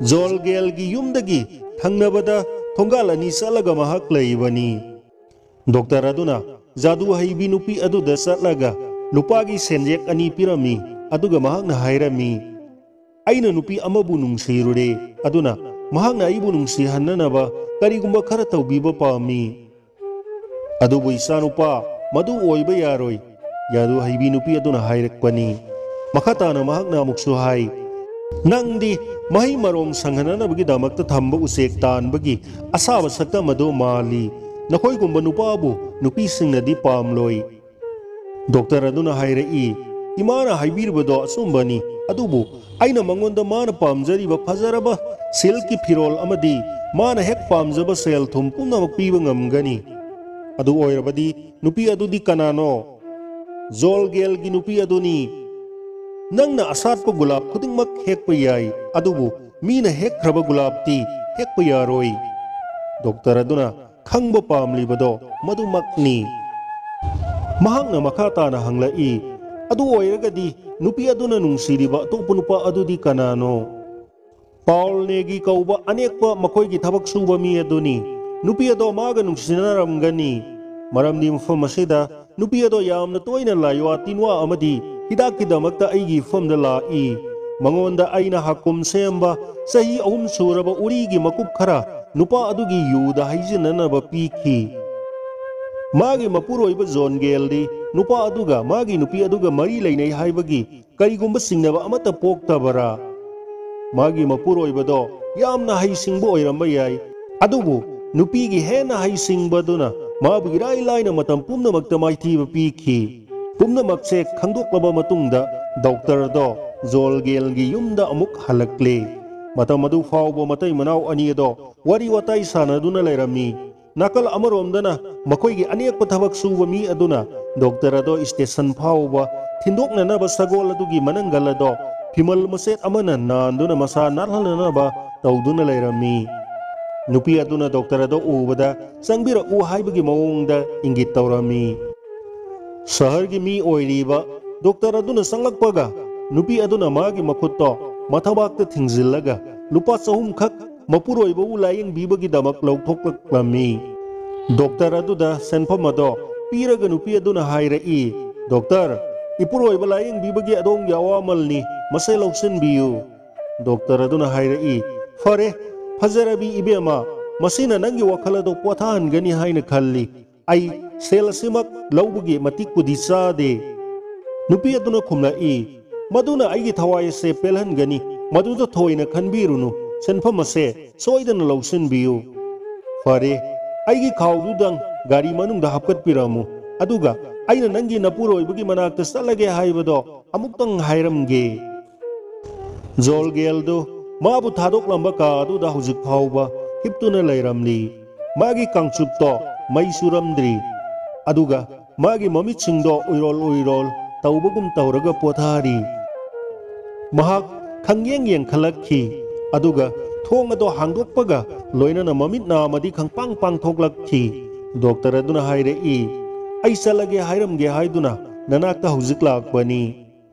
ꯖꯣꯜꯒꯦꯜꯒꯤ ꯌꯨꯝꯗꯒꯤ ꯊꯪꯅꯕꯗ ꯊꯣꯡꯒꯥꯜ ꯑꯅꯤ ꯆꯠꯂꯒ ꯃꯍꯥꯛ ꯂꯩꯕꯅꯤ"꯫ ꯗꯣꯛꯇꯔ ꯑꯗꯨꯅ ꯖꯥꯗꯨ ꯍꯩꯕꯤ ꯅꯨꯄꯤ ꯑꯗꯨꯗ ꯆꯠꯂꯒ ꯂꯨꯄꯥꯒꯤ ꯁꯦꯟꯖꯦꯛ ꯑꯅꯤ ꯄꯤꯔꯝꯃꯤ, ꯑꯗꯨꯒ ꯃꯍꯥꯛꯅ ꯍꯥꯏꯔꯝꯃꯤ, "ꯑꯩꯅ ꯅꯨꯄꯤ ꯑꯃꯕꯨ ꯅꯨꯡꯁꯤꯔꯨꯔꯦ, ꯑꯗꯨꯅ ꯃꯍꯥꯛꯅ ꯑꯩꯕꯨ ꯅꯨꯡꯁꯤꯍꯟꯅꯅꯕ ꯀꯔꯤꯒꯨꯝꯕ ꯈꯔ ꯇꯧꯕꯤꯕ ꯄꯥꯝꯃꯤ"꯫ "ꯑꯗꯨꯕꯨ ꯏꯆꯥꯅꯨꯄꯥ, ꯃꯗꯨ ꯑꯣꯏꯕ ꯌꯥꯔꯣꯏ", ꯖꯥꯗꯨ ꯍꯩꯕꯤ ꯅꯨꯄꯤ ꯑꯗꯨꯅ ꯍꯥꯏꯔꯛꯄꯅꯤ꯫ ꯃꯈꯥ ꯇꯥꯅ ꯃꯍꯥꯛꯅ ꯑꯃꯨꯛꯁꯨ ꯍꯥꯏ, "ꯅꯪꯗꯤ ꯃꯍꯩ ꯃꯔꯣꯡ ꯁꯪꯍꯟꯅꯅꯕꯒꯤꯗꯃꯛꯇ ꯊꯝꯕ ꯎꯆꯦꯛ ꯇꯥꯟꯕꯒꯤ ꯑꯁꯥꯕ ꯁꯛꯇꯝ ꯑꯗꯨ ꯃꯥꯜꯂꯤ꯫ ꯅꯈꯣꯏꯒꯨꯝꯕ ꯅꯨꯄꯥꯕꯨ ꯅꯨꯄꯤꯁꯤꯡꯅꯗꯤ ꯄꯥꯝꯂꯣꯏ"꯫ ꯗꯣꯛꯇꯔ ꯑꯗꯨꯅ ꯍꯥꯏꯔꯛꯏ, "ꯏꯃꯥꯅ ꯍꯥꯏꯕꯤꯔꯤꯕꯗꯣ ꯑꯆꯨꯝꯕꯅꯤ, ꯑꯗꯨꯕꯨ ꯑꯩꯅ ꯃꯉꯣꯟꯗ ꯃꯥꯅ ꯄꯥꯝꯖꯔꯤꯕ ꯐꯖꯔꯕ ꯁꯤꯜꯛꯀꯤ ꯐꯤꯔꯣꯜ ꯑꯃꯗꯤ ꯃꯥꯅ ꯍꯦꯛ ꯄꯥꯝꯖꯕ ꯁꯦꯜ ꯊꯨꯝ ꯄꯨꯝꯅꯃꯛ ꯄꯤꯕ ꯉꯝꯒꯅꯤ"꯫ "ꯑꯗꯨ ꯑꯣꯏꯔꯕꯗꯤ ꯅꯨꯄꯤ ꯑꯗꯨꯗꯤ ꯀꯅꯥꯅꯣ?" "ꯖꯣꯜꯒꯦꯜꯒꯤ ꯅꯨꯄꯤ ꯑꯗꯨꯅꯤ꯫ ꯅꯪꯅ ꯑꯁꯥꯠꯄ ꯒꯨꯂꯥꯞ ꯈꯨꯗꯤꯡꯃꯛ ꯍꯦꯛꯄ ꯌꯥꯏ, ꯑꯗꯨꯕꯨ ꯃꯤꯅ ꯍꯦꯛꯈ꯭ꯔꯕ ꯒꯨꯂꯥꯞꯇꯤ ꯍꯦꯛꯄ ꯌꯥꯔꯣꯏ"꯫ ꯗꯣꯛꯇꯔ ꯑꯗꯨꯅ ꯈꯪꯕ ꯄꯥꯝꯂꯤꯕꯗꯣ ꯃꯗꯨꯃꯛꯅꯤ꯫ ꯃꯍꯥꯛꯅ ꯃꯈꯥ ꯇꯥꯅ ꯍꯪꯂꯛꯏ, "ꯑꯗꯨ ꯑꯣꯏꯔꯒꯗꯤ ꯅꯨꯄꯤ ꯑꯗꯨꯅ ꯅꯨꯡꯁꯤꯔꯤꯕ ꯑꯇꯣꯞꯄ ꯅꯨꯄꯥ ꯑꯗꯨꯗꯤ ꯀꯅꯥꯅꯣ?" "ꯄꯥꯎꯜ ꯅꯦꯒꯤ ꯀꯧꯕ ꯑꯅꯦꯛꯄ ꯃꯈꯣꯏꯒꯤ ꯊꯕꯛ ꯁꯨꯕ ꯃꯤ ꯑꯗꯨꯅꯤ꯫ ꯅꯨꯄꯤ ꯑꯗꯣ ꯃꯥꯒ ꯅꯨꯡꯁꯤꯅꯔꯝꯒꯅꯤ, ꯃꯔꯝꯗꯤ ꯃꯐꯝ ꯑꯁꯤꯗ ꯅꯨꯄꯤ ꯑꯗꯣ ꯌꯥꯝꯅ ꯇꯣꯏꯅ ꯂꯥꯏꯋꯥ ꯇꯤꯟꯋꯥ ꯑꯃꯗꯤ ꯍꯤꯗꯥꯛꯀꯤꯗꯃꯛꯇ ꯑꯩꯒꯤ ꯏꯐꯝꯗ ꯂꯥꯛꯏ꯫ ꯃꯉꯣꯟꯗ ꯑꯩꯅ ꯍꯥꯀꯨꯝ ꯁꯦꯝꯕ ꯆꯍꯤ ꯑꯍꯨꯝ ꯁꯨꯔꯕ ꯎꯔꯤꯒꯤ ꯃꯀꯨꯞ ꯈꯔ ꯅꯨꯄꯥ ꯑꯗꯨꯒꯤ ꯌꯨꯗ ꯍꯩꯖꯤꯟꯅꯅꯕ ꯄꯤꯈꯤ꯫ ꯃꯥꯒꯤ ꯃꯄꯨꯔꯣꯏꯕ ꯖꯣꯟ ꯒꯦꯜꯗꯤ ꯅꯨꯄꯥ ꯑꯗꯨꯒ ꯃꯥꯒꯤ ꯅꯨꯄꯤ ꯑꯗꯨꯒ ꯃꯔꯤ ꯂꯩꯅꯩ ꯍꯥꯏꯕꯒꯤ ꯀꯔꯤꯒꯨꯝꯕ ꯆꯤꯡꯅꯕ ꯑꯃꯠꯇ ꯄꯣꯛꯇꯕꯔꯥ? ꯃꯥꯒꯤ ꯃꯄꯨꯔꯣꯏꯕꯗꯣ ꯌꯥꯝꯅ ꯍꯩꯁꯤꯡꯕ ꯑꯣꯏꯔꯝꯕ ꯌꯥꯏ, ꯑꯗꯨꯕꯨ ꯅꯨꯄꯤꯒꯤ ꯍꯦꯟꯅ ꯍꯩꯁꯤꯡꯕꯗꯨꯅ ꯃꯥꯕꯨ ꯏꯔꯥꯏ ꯂꯥꯏꯅ ꯃꯇꯝ ꯄꯨꯝꯅꯃꯛꯇ ꯃꯥꯏꯊꯤꯕ ꯄꯤꯈꯤ꯫ ꯄꯨꯝꯅꯃꯛꯁꯦ ꯈꯪꯗꯣꯛꯂꯕ ꯃꯇꯨꯡꯗ ꯗꯣꯛꯇꯔꯗꯣ ꯖꯣꯜꯒꯦꯜꯒꯤ ꯌꯨꯝꯗ ꯑꯃꯨꯛ ꯍꯜꯂꯛꯂꯦ꯫ ꯃꯇꯝ ꯑꯗꯨ ꯐꯥꯎꯕ ꯃꯇꯩ ꯃꯅꯥꯎ ꯑꯅꯤ ꯑꯗꯣ ꯋꯥꯔꯤ ꯋꯥꯇꯥꯏ ꯁꯥꯟꯅꯗꯨꯅ ꯂꯩꯔꯝꯃꯤ꯫ ꯅꯥꯀꯜ ꯑꯃꯔꯣꯝꯗꯅ ꯃꯈꯣꯏꯒꯤ ꯑꯅꯦꯛꯄ ꯊꯕꯛ ꯁꯨꯕ ꯃꯤ ꯑꯗꯨꯅ ꯗꯣꯛꯇꯔ ꯑꯗꯣ ꯁ꯭ꯇꯦꯁꯟ ꯐꯥꯎꯕ ꯊꯤꯟꯗꯣꯛꯅꯅꯕ ꯁꯒꯣꯜ ꯑꯗꯨꯒꯤ ꯃꯅꯪꯒꯜ ꯑꯗꯣ ꯐꯤꯃꯜ ꯃꯆꯦꯠ ꯑꯃꯅ ꯅꯥꯟꯗꯨꯅ ꯃꯁꯥ ꯅꯥꯜꯍꯟꯅꯅꯕ ꯇꯧꯗꯨꯅ ꯂꯩꯔꯝꯃꯤ꯫ ꯅꯨꯄꯤ ꯑꯗꯨꯅ ꯗꯣꯛꯇꯔ ꯑꯗꯣ ꯎꯕꯗ ꯆꯪꯕꯤꯔꯛꯎ ꯍꯥꯏꯕꯒꯤ ꯃꯑꯣꯡꯗ ꯏꯪꯒꯤꯠ ꯇꯧꯔꯝꯃꯤ꯫ ꯁꯍꯔꯒꯤ ꯃꯤ ꯑꯣꯏꯔꯤꯕ ꯗꯣꯛꯇꯔ ꯑꯗꯨꯅ ꯆꯪꯂꯛꯄꯒ ꯅꯨꯄꯤ ꯑꯗꯨꯅ ꯃꯥꯒꯤ ꯃꯈꯨꯠꯇꯣ ꯃꯊꯕꯥꯛꯇ ꯊꯤꯡꯖꯤꯜꯂꯒ ꯂꯨꯄꯥ ꯆꯍꯨꯝꯈꯛ ꯃꯄꯨꯔꯣꯏꯕꯕꯨ ꯂꯥꯌꯦꯡꯕꯤꯕꯒꯤꯗꯃꯛ ꯂꯧꯊꯣꯛꯂꯛꯂꯝꯃꯤ꯫ ꯗꯣꯛꯇꯔ ꯑꯗꯨꯗ ꯁꯦꯟꯐꯝ ꯑꯗꯣ ꯄꯤꯔꯒ ꯅꯨꯄꯤ ꯑꯗꯨꯅ ꯍꯥꯏꯔꯛꯏ, "ꯗꯣꯛꯇꯔ, ꯏꯄꯨꯔꯣꯏꯕ ꯂꯥꯌꯦꯡꯕꯤꯕꯒꯤ ꯑꯗꯣꯝꯒꯤ ꯑꯋꯥꯃꯜꯅꯤ, ꯃꯁꯦ ꯂꯧꯁꯤꯟꯕꯤꯌꯨ꯫" ꯗꯣꯛꯇꯔ ꯑꯗꯨꯅ ꯍꯥꯏꯔꯛꯏ, "ꯐꯔꯦ, ꯐꯖꯔꯕꯤ ꯏꯕꯦꯝꯃ, ꯃꯁꯤꯅ ꯅꯪꯒꯤ ꯋꯥꯈꯜ ꯑꯗꯣ ꯄꯣꯊꯥꯍꯟꯒꯅꯤ ꯍꯥꯏꯅ ꯈꯜꯂꯤ꯫ ꯑꯩ ꯁꯦꯜ ꯑꯁꯤꯃꯛ ꯂꯧꯕꯒꯤ ꯃꯇꯤꯛꯄꯨꯗꯤ ꯆꯥꯗꯦ꯫" ꯅꯨꯄꯤ ꯑꯗꯨꯅ ꯈꯨꯝꯂꯛꯏ, "ꯃꯗꯨꯅ ꯑꯩꯒꯤ ꯊꯋꯥꯏ ꯑꯁꯦ ꯄꯦꯜꯍꯟꯒꯅꯤ꯫ ꯃꯗꯨꯗ ꯊꯣꯏꯅ ꯈꯟꯕꯤꯔꯨꯅꯨ꯫ ꯁꯦꯟꯐꯝ ꯑꯁꯦ ꯁꯣꯏꯗꯅ ꯂꯧꯁꯤꯟꯕꯤꯌꯨ꯫ ꯐꯔꯦ, ꯑꯩꯒꯤ ꯈꯥꯎꯗꯨꯗꯪ ꯒꯥꯔꯤ ꯃꯅꯨꯡꯗ ꯍꯥꯞꯀꯠꯄꯤꯔꯝꯃꯨ꯫ ꯑꯗꯨꯒ ꯑꯩꯅ ꯅꯪꯒꯤ ꯅꯄꯨꯔꯣꯏꯕꯒꯤ ꯃꯅꯥꯛꯇ ꯆꯠꯂꯒꯦ ꯍꯥꯏꯕꯗꯣ ꯑꯃꯨꯛꯇꯪ ꯍꯥꯏꯔꯝꯒꯦ꯫" ꯖꯣꯜꯒꯦꯜꯗꯨ ꯃꯥꯕꯨ ꯊꯥꯗꯣꯛꯂꯝꯕ ꯀꯥ ꯑꯗꯨꯗ ꯍꯧꯖꯤꯛ ꯐꯥꯎꯕ ꯍꯤꯞꯇꯨꯅ ꯂꯩꯔꯝꯂꯤ꯫ ꯃꯥꯒꯤ ꯀꯥꯡꯆꯨꯞꯇꯣ ꯃꯩ ꯆꯨꯔꯝꯗ꯭ꯔꯤ꯫ ꯑꯗꯨꯒ ꯃꯥꯒꯤ ꯃꯃꯤꯠꯁꯤꯡꯗꯣ ꯎꯏꯔꯣꯜ ꯎꯏꯔꯣꯜ ꯇꯧꯕꯒꯨꯝ ꯇꯧꯔꯒ ꯄꯣꯊꯥꯔꯤ꯫ ꯃꯍꯥꯛ ꯈꯪꯌꯦꯡ ꯌꯦꯡꯈꯠꯂꯛꯈꯤ, ꯑꯗꯨꯒ ꯊꯣꯡ ꯑꯗꯣ ꯍꯥꯡꯗꯣꯛꯄꯒ ꯂꯣꯏꯅꯅ ꯃꯃꯤꯠ ꯅꯥ ꯑꯃꯗꯤ ꯈꯪꯄꯥꯡ ꯄꯥꯡꯊꯣꯛꯂꯛꯈꯤ꯫ ꯗꯣꯛꯇꯔ ꯑꯗꯨꯅ ꯍꯥꯏꯔꯛꯏ, "ꯑꯩ ꯆꯠꯂꯒꯦ ꯍꯥꯏꯔꯝꯒꯦ ꯍꯥꯏꯗꯨꯅ ꯅꯅꯥꯛꯇ ꯍꯧꯖꯤꯛ ꯂꯥꯛꯄꯅꯤ꯫"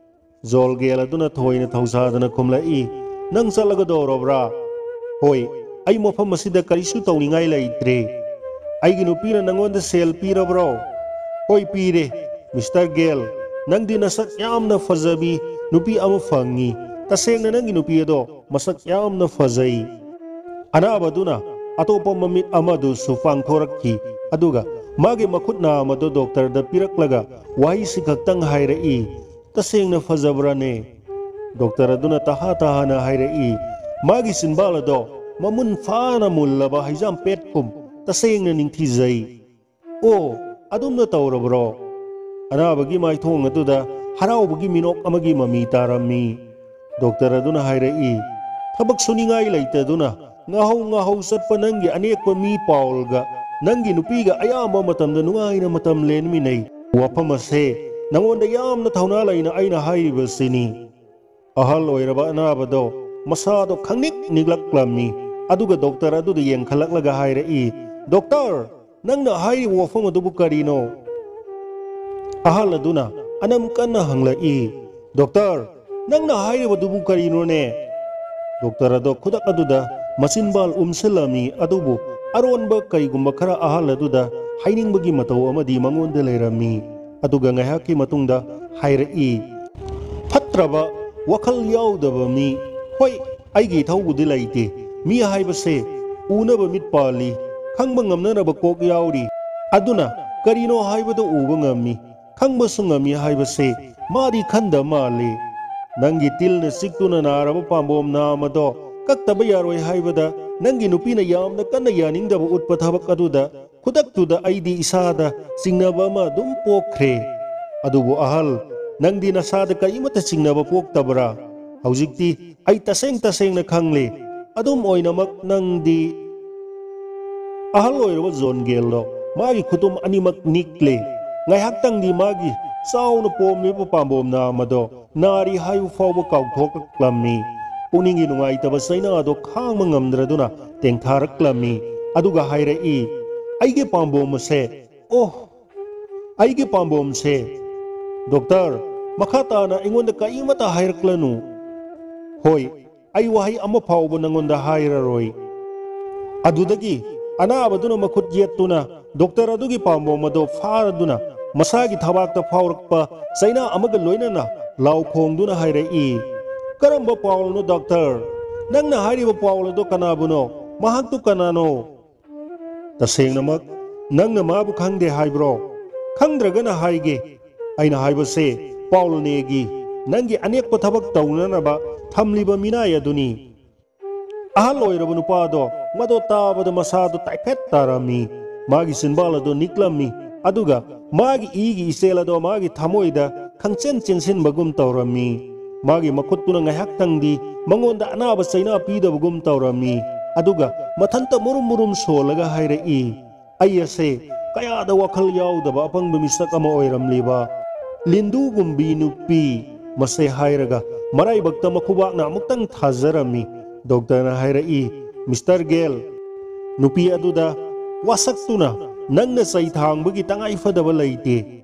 ꯖꯣꯜꯒꯦꯜ ꯑꯗꯨꯅ ꯊꯣꯏꯅ ꯊꯧꯁꯥꯗꯅ ꯈꯨꯝꯂꯛꯏ, "ꯅꯪ ꯆꯠꯂꯒꯗꯧꯔꯕ꯭ꯔꯥ?" "ꯍꯣꯏ, ꯑꯩ ꯃꯐꯝ ꯑꯁꯤꯗ ꯀꯔꯤꯁꯨ ꯇꯧꯅꯤꯡꯉꯥꯏ ꯂꯩꯇ꯭ꯔꯦ꯫" "ꯑꯩꯒꯤ ꯅꯨꯄꯤꯅ ꯅꯪꯉꯣꯟꯗ ꯁꯦꯜ ꯄꯤꯔꯕ꯭ꯔꯣ?" "ꯍꯣꯏ, ꯄꯤꯔꯦ꯫ ꯃꯤꯁꯇꯔ ꯒꯦꯜ, ꯅꯪꯗꯤ ꯅꯁꯛ ꯌꯥꯝꯅ ꯐꯖꯕꯤ ꯅꯨꯄꯤ ꯑꯃ ꯐꯪꯉꯤ꯫ ꯇꯁꯦꯡꯅ ꯅꯪꯒꯤ ꯅꯨꯄꯤ ꯑꯗꯣ ꯃꯁꯛ ꯌꯥꯝꯅ ꯐꯖꯩ꯫" ꯑꯅꯥꯕꯗꯨꯅ ꯑꯇꯣꯞꯄ ꯃꯃꯤꯠ ꯑꯃꯗꯨꯁꯨ ꯄꯥꯡꯊꯣꯔꯛꯈꯤ, ꯑꯗꯨꯒ ꯃꯥꯒꯤ ꯃꯈꯨꯠ ꯅꯥꯝꯃꯗꯨ ꯗꯣꯛꯇꯔꯗ ꯄꯤꯔꯛꯂꯒ ꯋꯥꯍꯩꯁꯤ ꯈꯛꯇꯪ ꯍꯥꯏꯔꯛꯏ, "ꯇꯁꯦꯡꯅ ꯐꯖꯕ꯭ꯔꯥꯅꯦ?" ꯗꯣꯛꯇꯔ ꯑꯗꯨꯅ ꯇꯍꯥ ꯇꯍꯥꯅ ꯍꯥꯏꯔꯛꯏ, "ꯃꯥꯒꯤ ꯆꯤꯟꯕꯥꯜ ꯑꯗꯣ ꯃꯃꯨꯟ ꯐꯥꯅ ꯃꯨꯜꯂꯕ ꯍꯩꯖꯥꯝ ꯄꯦꯠꯀꯨꯝ ꯇꯁꯦꯡꯅ ꯅꯤꯡꯊꯤꯖꯩ꯫" "ꯑꯣ, ꯑꯗꯨꯝꯅ ꯇꯧꯔꯕ꯭ꯔꯣ?" ꯑꯅꯥꯕꯒꯤ ꯃꯥꯏꯊꯣꯡ ꯑꯗꯨꯗ ꯍꯔꯥꯎꯕꯒꯤ ꯃꯤꯅꯣꯛ ꯑꯃꯒꯤ ꯃꯃꯤ ꯇꯥꯔꯝꯃꯤ꯫ ꯗꯣꯛꯇꯔ ꯑꯗꯨꯅ ꯍꯥꯏꯔꯛꯏ, "ꯊꯕꯛ ꯁꯨꯅꯤꯡꯉꯥꯏ ꯂꯩꯇꯗꯨꯅ ꯉꯥꯍꯧ ꯉꯥꯍꯧ ꯆꯠꯄ ꯅꯪꯒꯤ ꯑꯅꯦꯛꯄ ꯃꯤ ꯄꯥꯎꯜꯒ ꯅꯪꯒꯤ ꯅꯨꯄꯤꯒ ꯑꯌꯥꯝꯕ ꯃꯇꯝꯗ ꯅꯨꯡꯉꯥꯏꯅ ꯃꯇꯝ ꯂꯦꯟꯃꯤꯟꯅꯩ꯫ ꯋꯥꯐꯝ ꯑꯁꯦ ꯅꯉꯣꯟꯗ ꯌꯥꯝꯅ ꯊꯧꯅꯥ ꯂꯩꯅ ꯑꯩꯅ ꯍꯥꯏꯔꯤꯕꯁꯤꯅꯤ꯫" ꯑꯍꯜ ꯑꯣꯏꯔꯕ ꯑꯅꯥꯕꯗꯣ ꯃꯁꯥꯗꯣ ꯈꯪꯅꯤꯛ ꯅꯤꯛꯂꯛꯂꯝꯃꯤ꯫ ꯑꯗꯨꯒ ꯗꯣꯛꯇꯔ ꯑꯗꯨꯗ ꯌꯦꯡꯈꯠꯂꯛꯂꯒ ꯍꯥꯏꯔꯛꯏ, "ꯗꯣꯛꯇꯔ, ꯅꯪꯅ ꯍꯥꯏꯔꯤꯕ ꯋꯥꯐꯝ ꯑꯗꯨꯕꯨ ꯀꯔꯤꯅꯣ?" ꯑꯍꯜ ꯑꯗꯨꯅ ꯑꯅꯝ ꯀꯟꯅ ꯍꯪꯂꯛꯏ, "ꯗꯣꯛꯇꯔ, ꯅꯪꯅ ꯍꯥꯏꯔꯤꯕꯗꯨꯕꯨ ꯀꯔꯤꯅꯣꯅꯦ?" ꯗꯣꯛꯇꯔ ꯑꯗꯣ ꯈꯨꯗꯛ ꯑꯗꯨꯗ ꯃꯆꯤꯟꯕꯥꯜ ꯎꯝꯁꯤꯜꯂꯝꯃꯤ, ꯑꯗꯨꯕꯨ ꯑꯔꯣꯟꯕ ꯀꯔꯤꯒꯨꯝꯕ ꯈꯔ ꯑꯍꯜ ꯑꯗꯨꯗ ꯍꯥꯏꯅꯤꯡꯕꯒꯤ ꯃꯇꯧ ꯑꯃꯗꯤ ꯃꯉꯣꯟꯗ ꯂꯩꯔꯝꯃꯤ꯫ ꯑꯗꯨꯒ ꯉꯥꯏꯍꯥꯛꯀꯤ ꯃꯇꯨꯡꯗ ꯍꯥꯏꯔꯛꯏ, "ꯐꯠꯇ꯭ꯔꯕ ꯋꯥꯈꯜ ꯌꯥꯎꯗꯕ ꯃꯤ, ꯍꯣꯏ, ꯑꯩꯒꯤ ꯏꯊꯧꯕꯨꯗꯤ ꯂꯩꯇꯦ꯫ ꯃꯤ ꯍꯥꯏꯕꯁꯦ ꯎꯅꯕ ꯃꯤꯠ ꯄꯥꯜꯂꯤ, ꯈꯪꯕ ꯉꯝꯅꯅꯕ ꯀꯣꯛ ꯌꯥꯎꯔꯤ꯫ ꯑꯗꯨꯅ ꯀꯔꯤꯅꯣ ꯍꯥꯏꯕꯗꯨ ꯎꯕ ꯉꯝꯃꯤ, ꯈꯪꯕꯁꯨ ꯉꯝꯃꯤ ꯍꯥꯏꯕꯁꯦ ꯃꯥꯗꯤ ꯈꯟꯗ ꯃꯥꯜꯂꯤ꯫ ꯅꯪꯒꯤ ꯇꯤꯜꯅ ꯆꯤꯛꯇꯨꯅ ꯅꯥꯔꯕ ꯄꯥꯝꯕꯣꯝ ꯅꯥꯝ ꯑꯗꯣ ꯀꯛꯇꯕ ꯌꯥꯔꯣꯏ ꯍꯥꯏꯕꯗ ꯅꯪꯒꯤ ꯅꯨꯄꯤꯅ ꯌꯥꯝꯅ ꯀꯟꯅ ꯌꯥꯅꯤꯡꯗꯕ ꯎꯠꯄ ꯊꯕꯛ ꯑꯗꯨꯗ ꯈꯨꯗꯛꯇꯨꯗ ꯑꯩꯗꯤ ꯏꯁꯥꯗ ꯆꯤꯡꯅꯕ ꯑꯃ ꯑꯗꯨꯝ ꯄꯣꯛꯈ꯭ꯔꯦ꯫ ꯑꯗꯨꯕꯨ ꯑꯍꯜ, ꯅꯪꯗꯤ ꯅꯁꯥꯗ ꯀꯔꯤꯃꯠꯇ ꯆꯤꯡꯅꯕ ꯄꯣꯛꯇꯕ꯭ꯔꯥ? ꯍꯧꯖꯤꯛꯇꯤ ꯑꯩ ꯇꯁꯦꯡ ꯇꯁꯦꯡꯅ ꯈꯪꯂꯦ꯫ ꯑꯗꯨꯝ ꯑꯣꯏꯅꯃꯛ ꯅꯪꯗꯤ" ꯑꯍꯜ ꯑꯣꯏꯔꯕ ꯖꯣꯟ ꯒꯦꯜꯗꯣ ꯃꯥꯒꯤ ꯈꯨꯇꯨꯝ ꯑꯅꯤꯃꯛ ꯅꯤꯛꯂꯦ꯫ ꯉꯥꯏꯍꯥꯛꯇꯪꯗꯤ ꯃꯥꯒꯤ ꯆꯥꯎꯅ ꯄꯣꯝꯂꯤꯕ ꯄꯥꯝꯕꯣꯝ ꯅꯥꯝ ꯑꯗꯣ ꯅꯥꯔꯤ ꯍꯥꯏꯕ ꯐꯥꯎꯕ ꯀꯥꯎꯊꯣꯛꯂꯝꯃꯤ꯫ ꯄꯨꯛꯅꯤꯡꯒꯤ ꯅꯨꯡꯉꯥꯏꯇꯕ ꯆꯩꯅꯥ ꯑꯗꯣ ꯈꯥꯡꯕ ꯉꯝꯗ꯭ꯔꯗꯨꯅ ꯇꯦꯡꯊꯥꯔꯛꯂꯝꯃꯤ꯫ ꯑꯗꯨꯒ ꯍꯥꯏꯔꯛꯏ, "ꯑꯩꯒꯤ ꯄꯥꯝꯕꯣꯝ ꯑꯁꯦ, ꯑꯣ, ꯑꯩꯒꯤ ꯄꯥꯝꯕꯣꯝꯁꯦ꯫ ꯗꯣꯛꯇꯔ, ꯃꯈꯥ ꯇꯥꯅ ꯑꯩꯉꯣꯟꯗ ꯀꯔꯤꯃꯠꯇ ꯍꯥꯏꯔꯛꯂꯅꯨ꯫ ꯍꯣꯏ, ꯑꯩ ꯋꯥꯍꯩ ꯑꯃ ꯐꯥꯎꯕ ꯅꯉꯣꯟꯗ ꯍꯥꯏꯔꯔꯣꯏ꯫" ꯑꯗꯨꯗꯒꯤ ꯑꯅꯥꯕꯗꯨꯅ ꯃꯈꯨꯠ ꯌꯦꯠꯇꯨꯅ ꯗꯣꯛꯇꯔ ꯑꯗꯨꯒꯤ ꯄꯥꯝꯕꯣꯝ ꯑꯗꯨ ꯐꯥꯔꯗꯨꯅ ꯃꯁꯥꯒꯤ ꯊꯕꯥꯛꯇ ꯐꯥꯎꯔꯛꯄ ꯆꯩꯅꯥ ꯑꯃꯒ ꯂꯣꯏꯅꯅ ꯂꯥꯎ ꯈꯣꯡꯗꯨꯅ ꯍꯥꯏꯔꯛꯏ, "ꯀꯔꯝꯕ ꯄꯥꯎꯜꯅꯣ ꯗꯣꯛꯇꯔ? ꯅꯪꯅ ꯍꯥꯏꯔꯤꯕ ꯄꯥꯎꯜ ꯑꯗꯨ ꯀꯅꯥꯕꯨꯅꯣ? ꯃꯍꯥꯛꯇꯨ ꯀꯅꯥꯅꯣ?" "ꯇꯁꯦꯡꯅꯃꯛ ꯅꯪꯅ ꯃꯥꯕꯨ ꯈꯪꯗꯦ ꯍꯥꯏꯕ꯭ꯔꯣ? ꯈꯪꯗ꯭ꯔꯒꯅ ꯍꯥꯏꯒꯦ꯫ ꯑꯩꯅ ꯍꯥꯏꯕꯁꯦ ꯄꯥꯎꯜꯅꯦꯒꯤ, ꯅꯪꯒꯤ ꯑꯅꯦꯛꯄ ꯊꯕꯛ ꯇꯧꯅꯅꯕ ꯊꯝꯂꯤꯕ ꯃꯤꯅꯥꯏ ꯑꯗꯨꯅꯤ꯫" ꯑꯍꯜ ꯑꯣꯏꯔꯕ ꯅꯨꯄꯥꯗꯣ ꯃꯗꯣ ꯇꯥꯕꯗ ꯃꯁꯥꯗꯣ ꯇꯥꯏꯐꯦꯠ ꯇꯥꯔꯝꯃꯤ꯫ ꯃꯥꯒꯤ ꯆꯤꯟꯕꯥꯜ ꯑꯗꯨ ꯅꯤꯛꯂꯝꯃꯤ, ꯑꯗꯨꯒ ꯃꯥꯒꯤ ꯏꯒꯤ ꯏꯆꯦꯜ ꯑꯗꯣ ꯃꯥꯒꯤ ꯊꯃꯣꯏꯗ ꯈꯪꯆꯦꯟ ꯆꯦꯟꯁꯤꯟꯕꯒꯨꯝ ꯇꯧꯔꯝꯃꯤ꯫ ꯃꯥꯒꯤ ꯃꯈꯨꯠꯇꯨꯅ ꯉꯥꯏꯍꯥꯛꯇꯪꯗꯤ ꯃꯉꯣꯟꯗ ꯑꯅꯥꯕ ꯆꯩꯅꯥ ꯄꯤꯗꯕꯒꯨꯝ ꯇꯧꯔꯝꯃꯤ, ꯑꯗꯨꯒ ꯃꯊꯟꯇ ꯃꯨꯔꯨꯝ ꯃꯨꯔꯨꯝ ꯁꯣꯜꯂꯒ ꯍꯥꯏꯔꯛꯏ, "ꯑꯩ ꯑꯁꯦ ꯀꯌꯥꯗ ꯋꯥꯈꯜ ꯌꯥꯎꯗꯕ ꯑꯄꯪꯕ ꯃꯤꯁꯛ ꯑꯃ ꯑꯣꯏꯔꯝꯂꯤꯕ꯫ ꯂꯤꯟꯗꯨꯒꯨꯝꯕꯤ ꯅꯨꯄꯤ ꯃꯁꯦ" ꯍꯥꯏꯔꯒ ꯃꯔꯥꯏꯕꯛꯇ ꯃꯈꯨꯕꯥꯛꯅ ꯑꯃꯨꯛꯇꯪ ꯊꯥꯖꯔꯝꯃꯤ꯫ ꯗꯣꯛꯇꯔꯅ ꯍꯥꯏꯔꯛꯏ, "ꯃꯤꯁꯇꯔ ꯒꯦꯜ, ꯅꯨꯄꯤ ꯑꯗꯨꯗ ꯋꯥꯁꯛꯇꯨꯅ ꯅꯪꯅ ꯆꯩ ꯊꯥꯡꯕꯒꯤ ꯇꯉꯥꯏ ꯐꯗꯕ ꯂꯩꯇꯦ꯫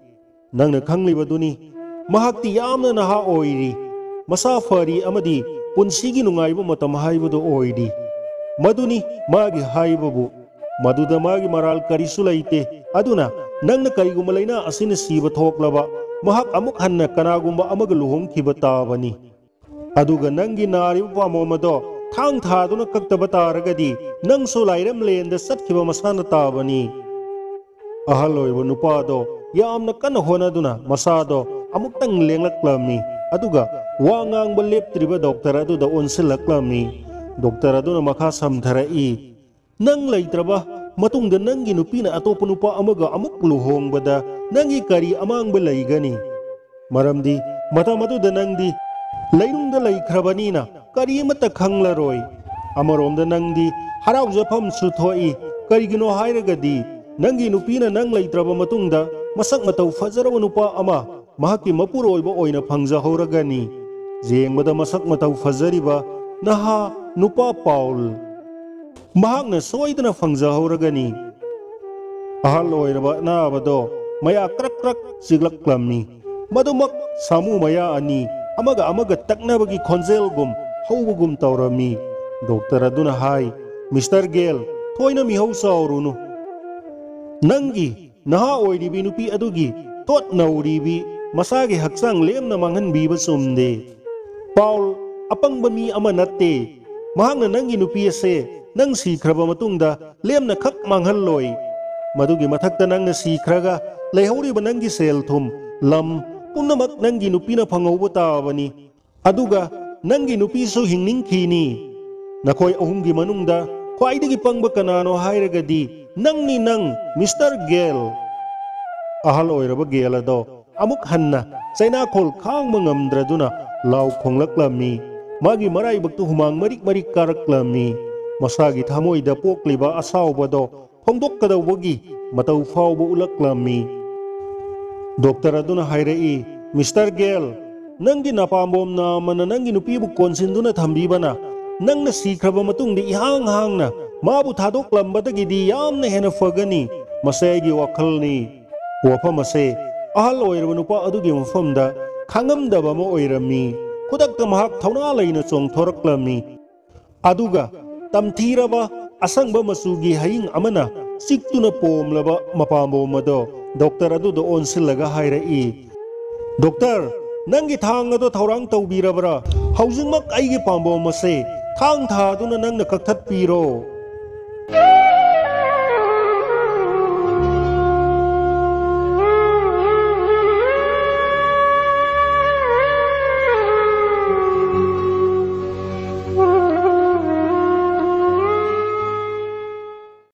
ꯅꯪꯅ ꯈꯪꯂꯤꯕꯗꯨꯅꯤ, ꯃꯍꯥꯛꯇꯤ ꯌꯥꯝꯅ ꯅꯍꯥ ꯑꯣꯏꯔꯤ, ꯃꯁꯥ ꯐꯔꯤ ꯑꯃꯗꯤ ꯄꯨꯟꯁꯤꯒꯤ ꯅꯨꯡꯉꯥꯏꯕ ꯃꯇꯝ ꯍꯥꯏꯕꯗꯨ ꯑꯣꯏꯔꯤ꯫ ꯃꯗꯨꯅꯤ ꯃꯥꯒꯤ ꯍꯥꯏꯕꯕꯨ꯫ ꯃꯗꯨꯗ ꯃꯥꯒꯤ ꯃꯔꯥꯜ ꯀꯔꯤꯁꯨ ꯂꯩꯇꯦ꯫ ꯑꯗꯨꯅ ꯅꯪꯅ ꯀꯔꯤꯒꯨꯝꯕ ꯂꯩꯅꯥ ꯑꯁꯤꯅ ꯁꯤꯕ ꯊꯣꯛꯂꯕ, ꯃꯍꯥꯛ ꯑꯃꯨꯛ ꯍꯟꯅ ꯀꯅꯥꯒꯨꯝꯕ ꯑꯃꯒ ꯂꯨꯍꯣꯡꯈꯤꯕ ꯇꯥꯕꯅꯤ꯫ ꯑꯗꯨꯒ ꯅꯪꯒꯤ ꯅꯥꯔꯤꯕ ꯄꯥꯝꯕꯣꯝ ꯑꯗꯣ ꯊꯥꯡ ꯊꯥꯗꯨꯅ ꯀꯛꯇꯕ ꯇꯥꯔꯒꯗꯤ ꯅꯪꯁꯨ ꯂꯥꯏꯔꯦꯝꯂꯦꯟꯗ ꯆꯠꯈꯤꯕ ꯃꯁꯥꯅ ꯇꯥꯕꯅꯤ꯫" ꯑꯍꯜ ꯑꯣꯏꯕ ꯅꯨꯄꯥꯗꯣ ꯌꯥꯝꯅ ꯀꯟꯅ ꯍꯣꯠꯅꯗꯨꯅ ꯃꯁꯥꯗꯣ ꯑꯃꯨꯛꯇꯪ ꯂꯦꯡꯂꯛꯂꯝꯃꯤ, ꯑꯗꯨꯒ ꯋꯥ ꯉꯥꯡꯕ ꯂꯦꯞꯇ꯭ꯔꯤꯕ ꯗꯣꯛꯇꯔ ꯑꯗꯨꯗ ꯑꯣꯟꯁꯤꯜꯂꯛꯂꯝꯃꯤ꯫ ꯗꯣꯛꯇꯔ ꯑꯗꯨꯅ ꯃꯈꯥ ꯁꯝꯊꯔꯛꯏ, "ꯅꯪ ꯂꯩꯇ꯭ꯔꯕ ꯃꯇꯨꯡꯗ ꯅꯪꯒꯤ ꯅꯨꯄꯤꯅ ꯑꯇꯣꯞꯄ ꯅꯨꯄꯥ ꯑꯃꯒ ꯑꯃꯨꯛ ꯂꯨꯍꯣꯡꯕꯗ ꯅꯪꯒꯤ ꯀꯔꯤ ꯑꯃꯥꯡꯕ ꯂꯩꯒꯅꯤ? ꯃꯔꯝꯗꯤ ꯃꯇꯝ ꯑꯗꯨꯗ ꯅꯪꯗꯤ ꯂꯩꯅꯨꯡꯗ ꯂꯩꯈ꯭ꯔꯕꯅꯤꯅ ꯀꯔꯤ ꯑꯃꯠꯇ ꯈꯪꯂꯔꯣꯏ꯫ ꯑꯃꯔꯣꯝꯗ ꯅꯪꯗꯤ ꯍꯔꯥꯎꯖꯐꯝꯁꯨ ꯊꯣꯛꯏ꯫ ꯀꯔꯤꯒꯤꯅꯣ ꯍꯥꯏꯔꯒꯗꯤ ꯅꯪꯒꯤ ꯅꯨꯄꯤꯅ ꯅꯪ ꯂꯩꯇ꯭ꯔꯕ ꯃꯇꯨꯡꯗ ꯃꯁꯛ ꯃꯇꯧ ꯐꯖꯔꯕ ꯅꯨꯄꯥ ꯑꯃ ꯃꯍꯥꯛꯀꯤ ꯃꯄꯨꯔꯣꯏꯕ ꯑꯣꯏꯅ ꯐꯪꯖꯍꯧꯔꯒꯅꯤ꯫ ꯌꯦꯡꯕꯗ ꯃꯁꯛ ꯃꯇꯧ ꯐꯖꯔꯤꯕ ꯅꯍꯥ ꯅꯨꯄꯥ ꯄꯥꯎꯜ ꯃꯍꯥꯛꯅ ꯁꯣꯏꯗꯅ ꯐꯪꯖꯍꯧꯔꯒꯅꯤ꯫" ꯑꯍꯜ ꯑꯣꯏꯔꯕ ꯑꯅꯥꯕꯗꯣ ꯃꯌꯥ ꯀ꯭ꯔꯛ ꯀ꯭ꯔꯛ ꯆꯤꯛꯂꯛꯂꯝꯃꯤ꯫ ꯃꯗꯨꯃꯛ ꯁꯥꯃꯨ ꯃꯌꯥ ꯑꯅꯤ ꯑꯃꯒ ꯑꯃꯒ ꯇꯛꯅꯕꯒꯤ ꯈꯣꯟꯖꯦꯜꯒꯨꯝ ꯍꯧꯕꯒꯨꯝ ꯇꯧꯔꯝꯃꯤ꯫ ꯗꯣꯛꯇꯔ ꯑꯗꯨꯅ ꯍꯥꯏ, "ꯃꯤꯁꯇꯔ ꯒꯦꯜ, ꯊꯣꯏꯅ ꯃꯤꯍꯧ ꯆꯥꯎꯔꯨꯅꯨ꯫ "ꯅꯪꯒꯤ ꯅꯍꯥ ꯑꯣꯏꯔꯤꯕꯤ ꯅꯨꯄꯤ ꯑꯗꯨꯒꯤ ꯊꯣꯠ ꯅꯧꯔꯤꯕꯤ ꯃꯁꯥꯒꯤ ꯍꯛꯆꯥꯡ ꯂꯦꯝꯅ ꯃꯥꯡꯍꯟꯕꯤꯕ ꯆꯨꯝꯗꯦ꯫ ꯄꯥꯎꯜ ꯑꯄꯪꯕ ꯃꯤ ꯑꯃ ꯅꯠꯇꯦ꯫ ꯃꯍꯥꯛꯅ ꯅꯪꯒꯤ ꯅꯨꯄꯤ ꯑꯁꯦ ꯅꯪ ꯁꯤꯈ꯭ꯔꯕ ꯃꯇꯨꯡꯗ ꯂꯦꯝꯅ ꯈꯛ ꯃꯥꯡꯍꯜꯂꯣꯏ꯫ ꯃꯗꯨꯒꯤ ꯃꯊꯛꯇ ꯅꯪꯅ ꯁꯤꯈ꯭ꯔꯒ ꯂꯩꯍꯧꯔꯤꯕ ꯅꯪꯒꯤ ꯁꯦꯜ ꯊꯨꯝ, ꯂꯝ ꯄꯨꯝꯅꯃꯛ ꯅꯪꯒꯤ ꯅꯨꯄꯤꯅ ꯐꯪꯍꯧꯕ ꯇꯥꯕꯅꯤ꯫ ꯑꯗꯨꯒ ꯅꯪꯒꯤ ꯅꯨꯄꯤꯁꯨ ꯍꯤꯡꯅꯤꯡꯈꯤꯅꯤ꯫ ꯅꯈꯣꯏ ꯑꯍꯨꯝꯒꯤ ꯃꯅꯨꯡꯗ ꯈ꯭ꯋꯥꯏꯗꯒꯤ ꯄꯪꯕ ꯀꯅꯥꯅꯣ ꯍꯥꯏꯔꯒꯗꯤ ꯅꯪꯅꯤ, ꯅꯪ, ꯃꯤꯁꯇꯔ ꯒꯦꯜ!" ꯑꯍꯜ ꯑꯣꯏꯔꯕ ꯒꯦꯜ ꯑꯗꯣ ꯑꯃꯨꯛ ꯍꯟꯅ ꯆꯩꯅꯥꯈꯣꯜ ꯈꯥꯡꯕ ꯉꯝꯗ꯭ꯔꯗꯨꯅ ꯂꯥꯎ ꯈꯣꯡꯂꯛꯂꯝꯃꯤ꯫ ꯃꯥꯒꯤ ꯃꯔꯥꯏꯕꯛꯇꯨ ꯍꯨꯃꯥꯡ ꯃꯔꯤꯛ ꯃꯔꯤꯛ ꯀꯥꯔꯛꯂꯝꯃꯤ꯫ ꯃꯁꯥꯒꯤ ꯊꯃꯣꯏꯗ ꯄꯣꯛꯂꯤꯕ ꯑꯁꯥꯎꯕꯗꯣ ꯐꯣꯡꯗꯣꯛꯀꯗꯧꯕꯒꯤ ꯃꯇꯧ ꯐꯥꯎꯕ ꯎꯠꯂꯛꯂꯝꯃꯤ꯫ ꯗꯣꯛꯇꯔ ꯑꯗꯨꯅ ꯍꯥꯏꯔꯛꯏ, "ꯃꯤꯁꯇꯔ ꯒꯦꯜ, ꯅꯪꯒꯤ ꯅꯄꯥꯝꯕꯣꯝ ꯅꯥꯝꯃꯅ ꯅꯪꯒꯤ ꯅꯨꯄꯤꯕꯨ ꯀꯣꯟꯁꯤꯟꯗꯨꯅ ꯊꯝꯕꯤꯕꯅ ꯅꯪꯅ ꯁꯤꯈ꯭ꯔꯕ ꯃꯇꯨꯡꯗ ꯏꯍꯥꯡ ꯍꯥꯡꯅ ꯃꯥꯕꯨ ꯊꯥꯗꯣꯛꯂꯝꯕꯗꯒꯤꯗꯤ ꯌꯥꯝꯅ ꯍꯦꯟꯅ ꯐꯒꯅꯤ꯫ ꯃꯁꯤ ꯑꯩꯒꯤ ꯋꯥꯈꯜꯅꯤ꯫" ꯋꯥꯐꯝ ꯑꯁꯦ ꯑꯍꯜ ꯑꯣꯏꯔꯕ ꯅꯨꯄꯥ ꯑꯗꯨꯒꯤ ꯃꯐꯝꯗ ꯈꯥꯡꯉꯝꯗꯕ ꯑꯃ ꯑꯣꯏꯔꯝꯃꯤ꯫ ꯈꯨꯗꯛꯇ ꯃꯍꯥꯛ ꯊꯧꯅꯥ ꯂꯩꯅ ꯆꯣꯡꯊꯣꯔꯛꯂꯝꯃꯤ꯫ ꯑꯗꯨꯒ ꯇꯝꯊꯤꯔꯕ ꯑꯁꯪꯕ ꯃꯆꯨꯒꯤ ꯍꯌꯤꯡ ꯑꯃꯅ ꯆꯤꯛꯇꯨꯅ ꯄꯣꯝꯂꯕ ꯃꯄꯥꯝꯕꯣꯝ ꯑꯗꯣ ꯗꯣꯛꯇꯔ ꯑꯗꯨꯗ ꯑꯣꯟꯁꯤꯜꯂꯒ ꯍꯥꯏꯔꯛꯏ, "ꯗꯣꯛꯇꯔ, ꯅꯪꯒꯤ ꯊꯥꯡ ꯑꯗꯣ ꯊꯧꯔꯥꯡ ꯇꯧꯕꯤꯔꯕ꯭ꯔꯥ? ꯍꯧꯖꯤꯛꯃꯛ ꯑꯩꯒꯤ ꯄꯥꯝꯕꯣꯝ ꯑꯁꯦ ꯊꯥꯡ ꯊꯥꯗꯨꯅ ꯅꯪꯅ ꯀꯛꯊꯠꯄꯤꯔꯣ꯫"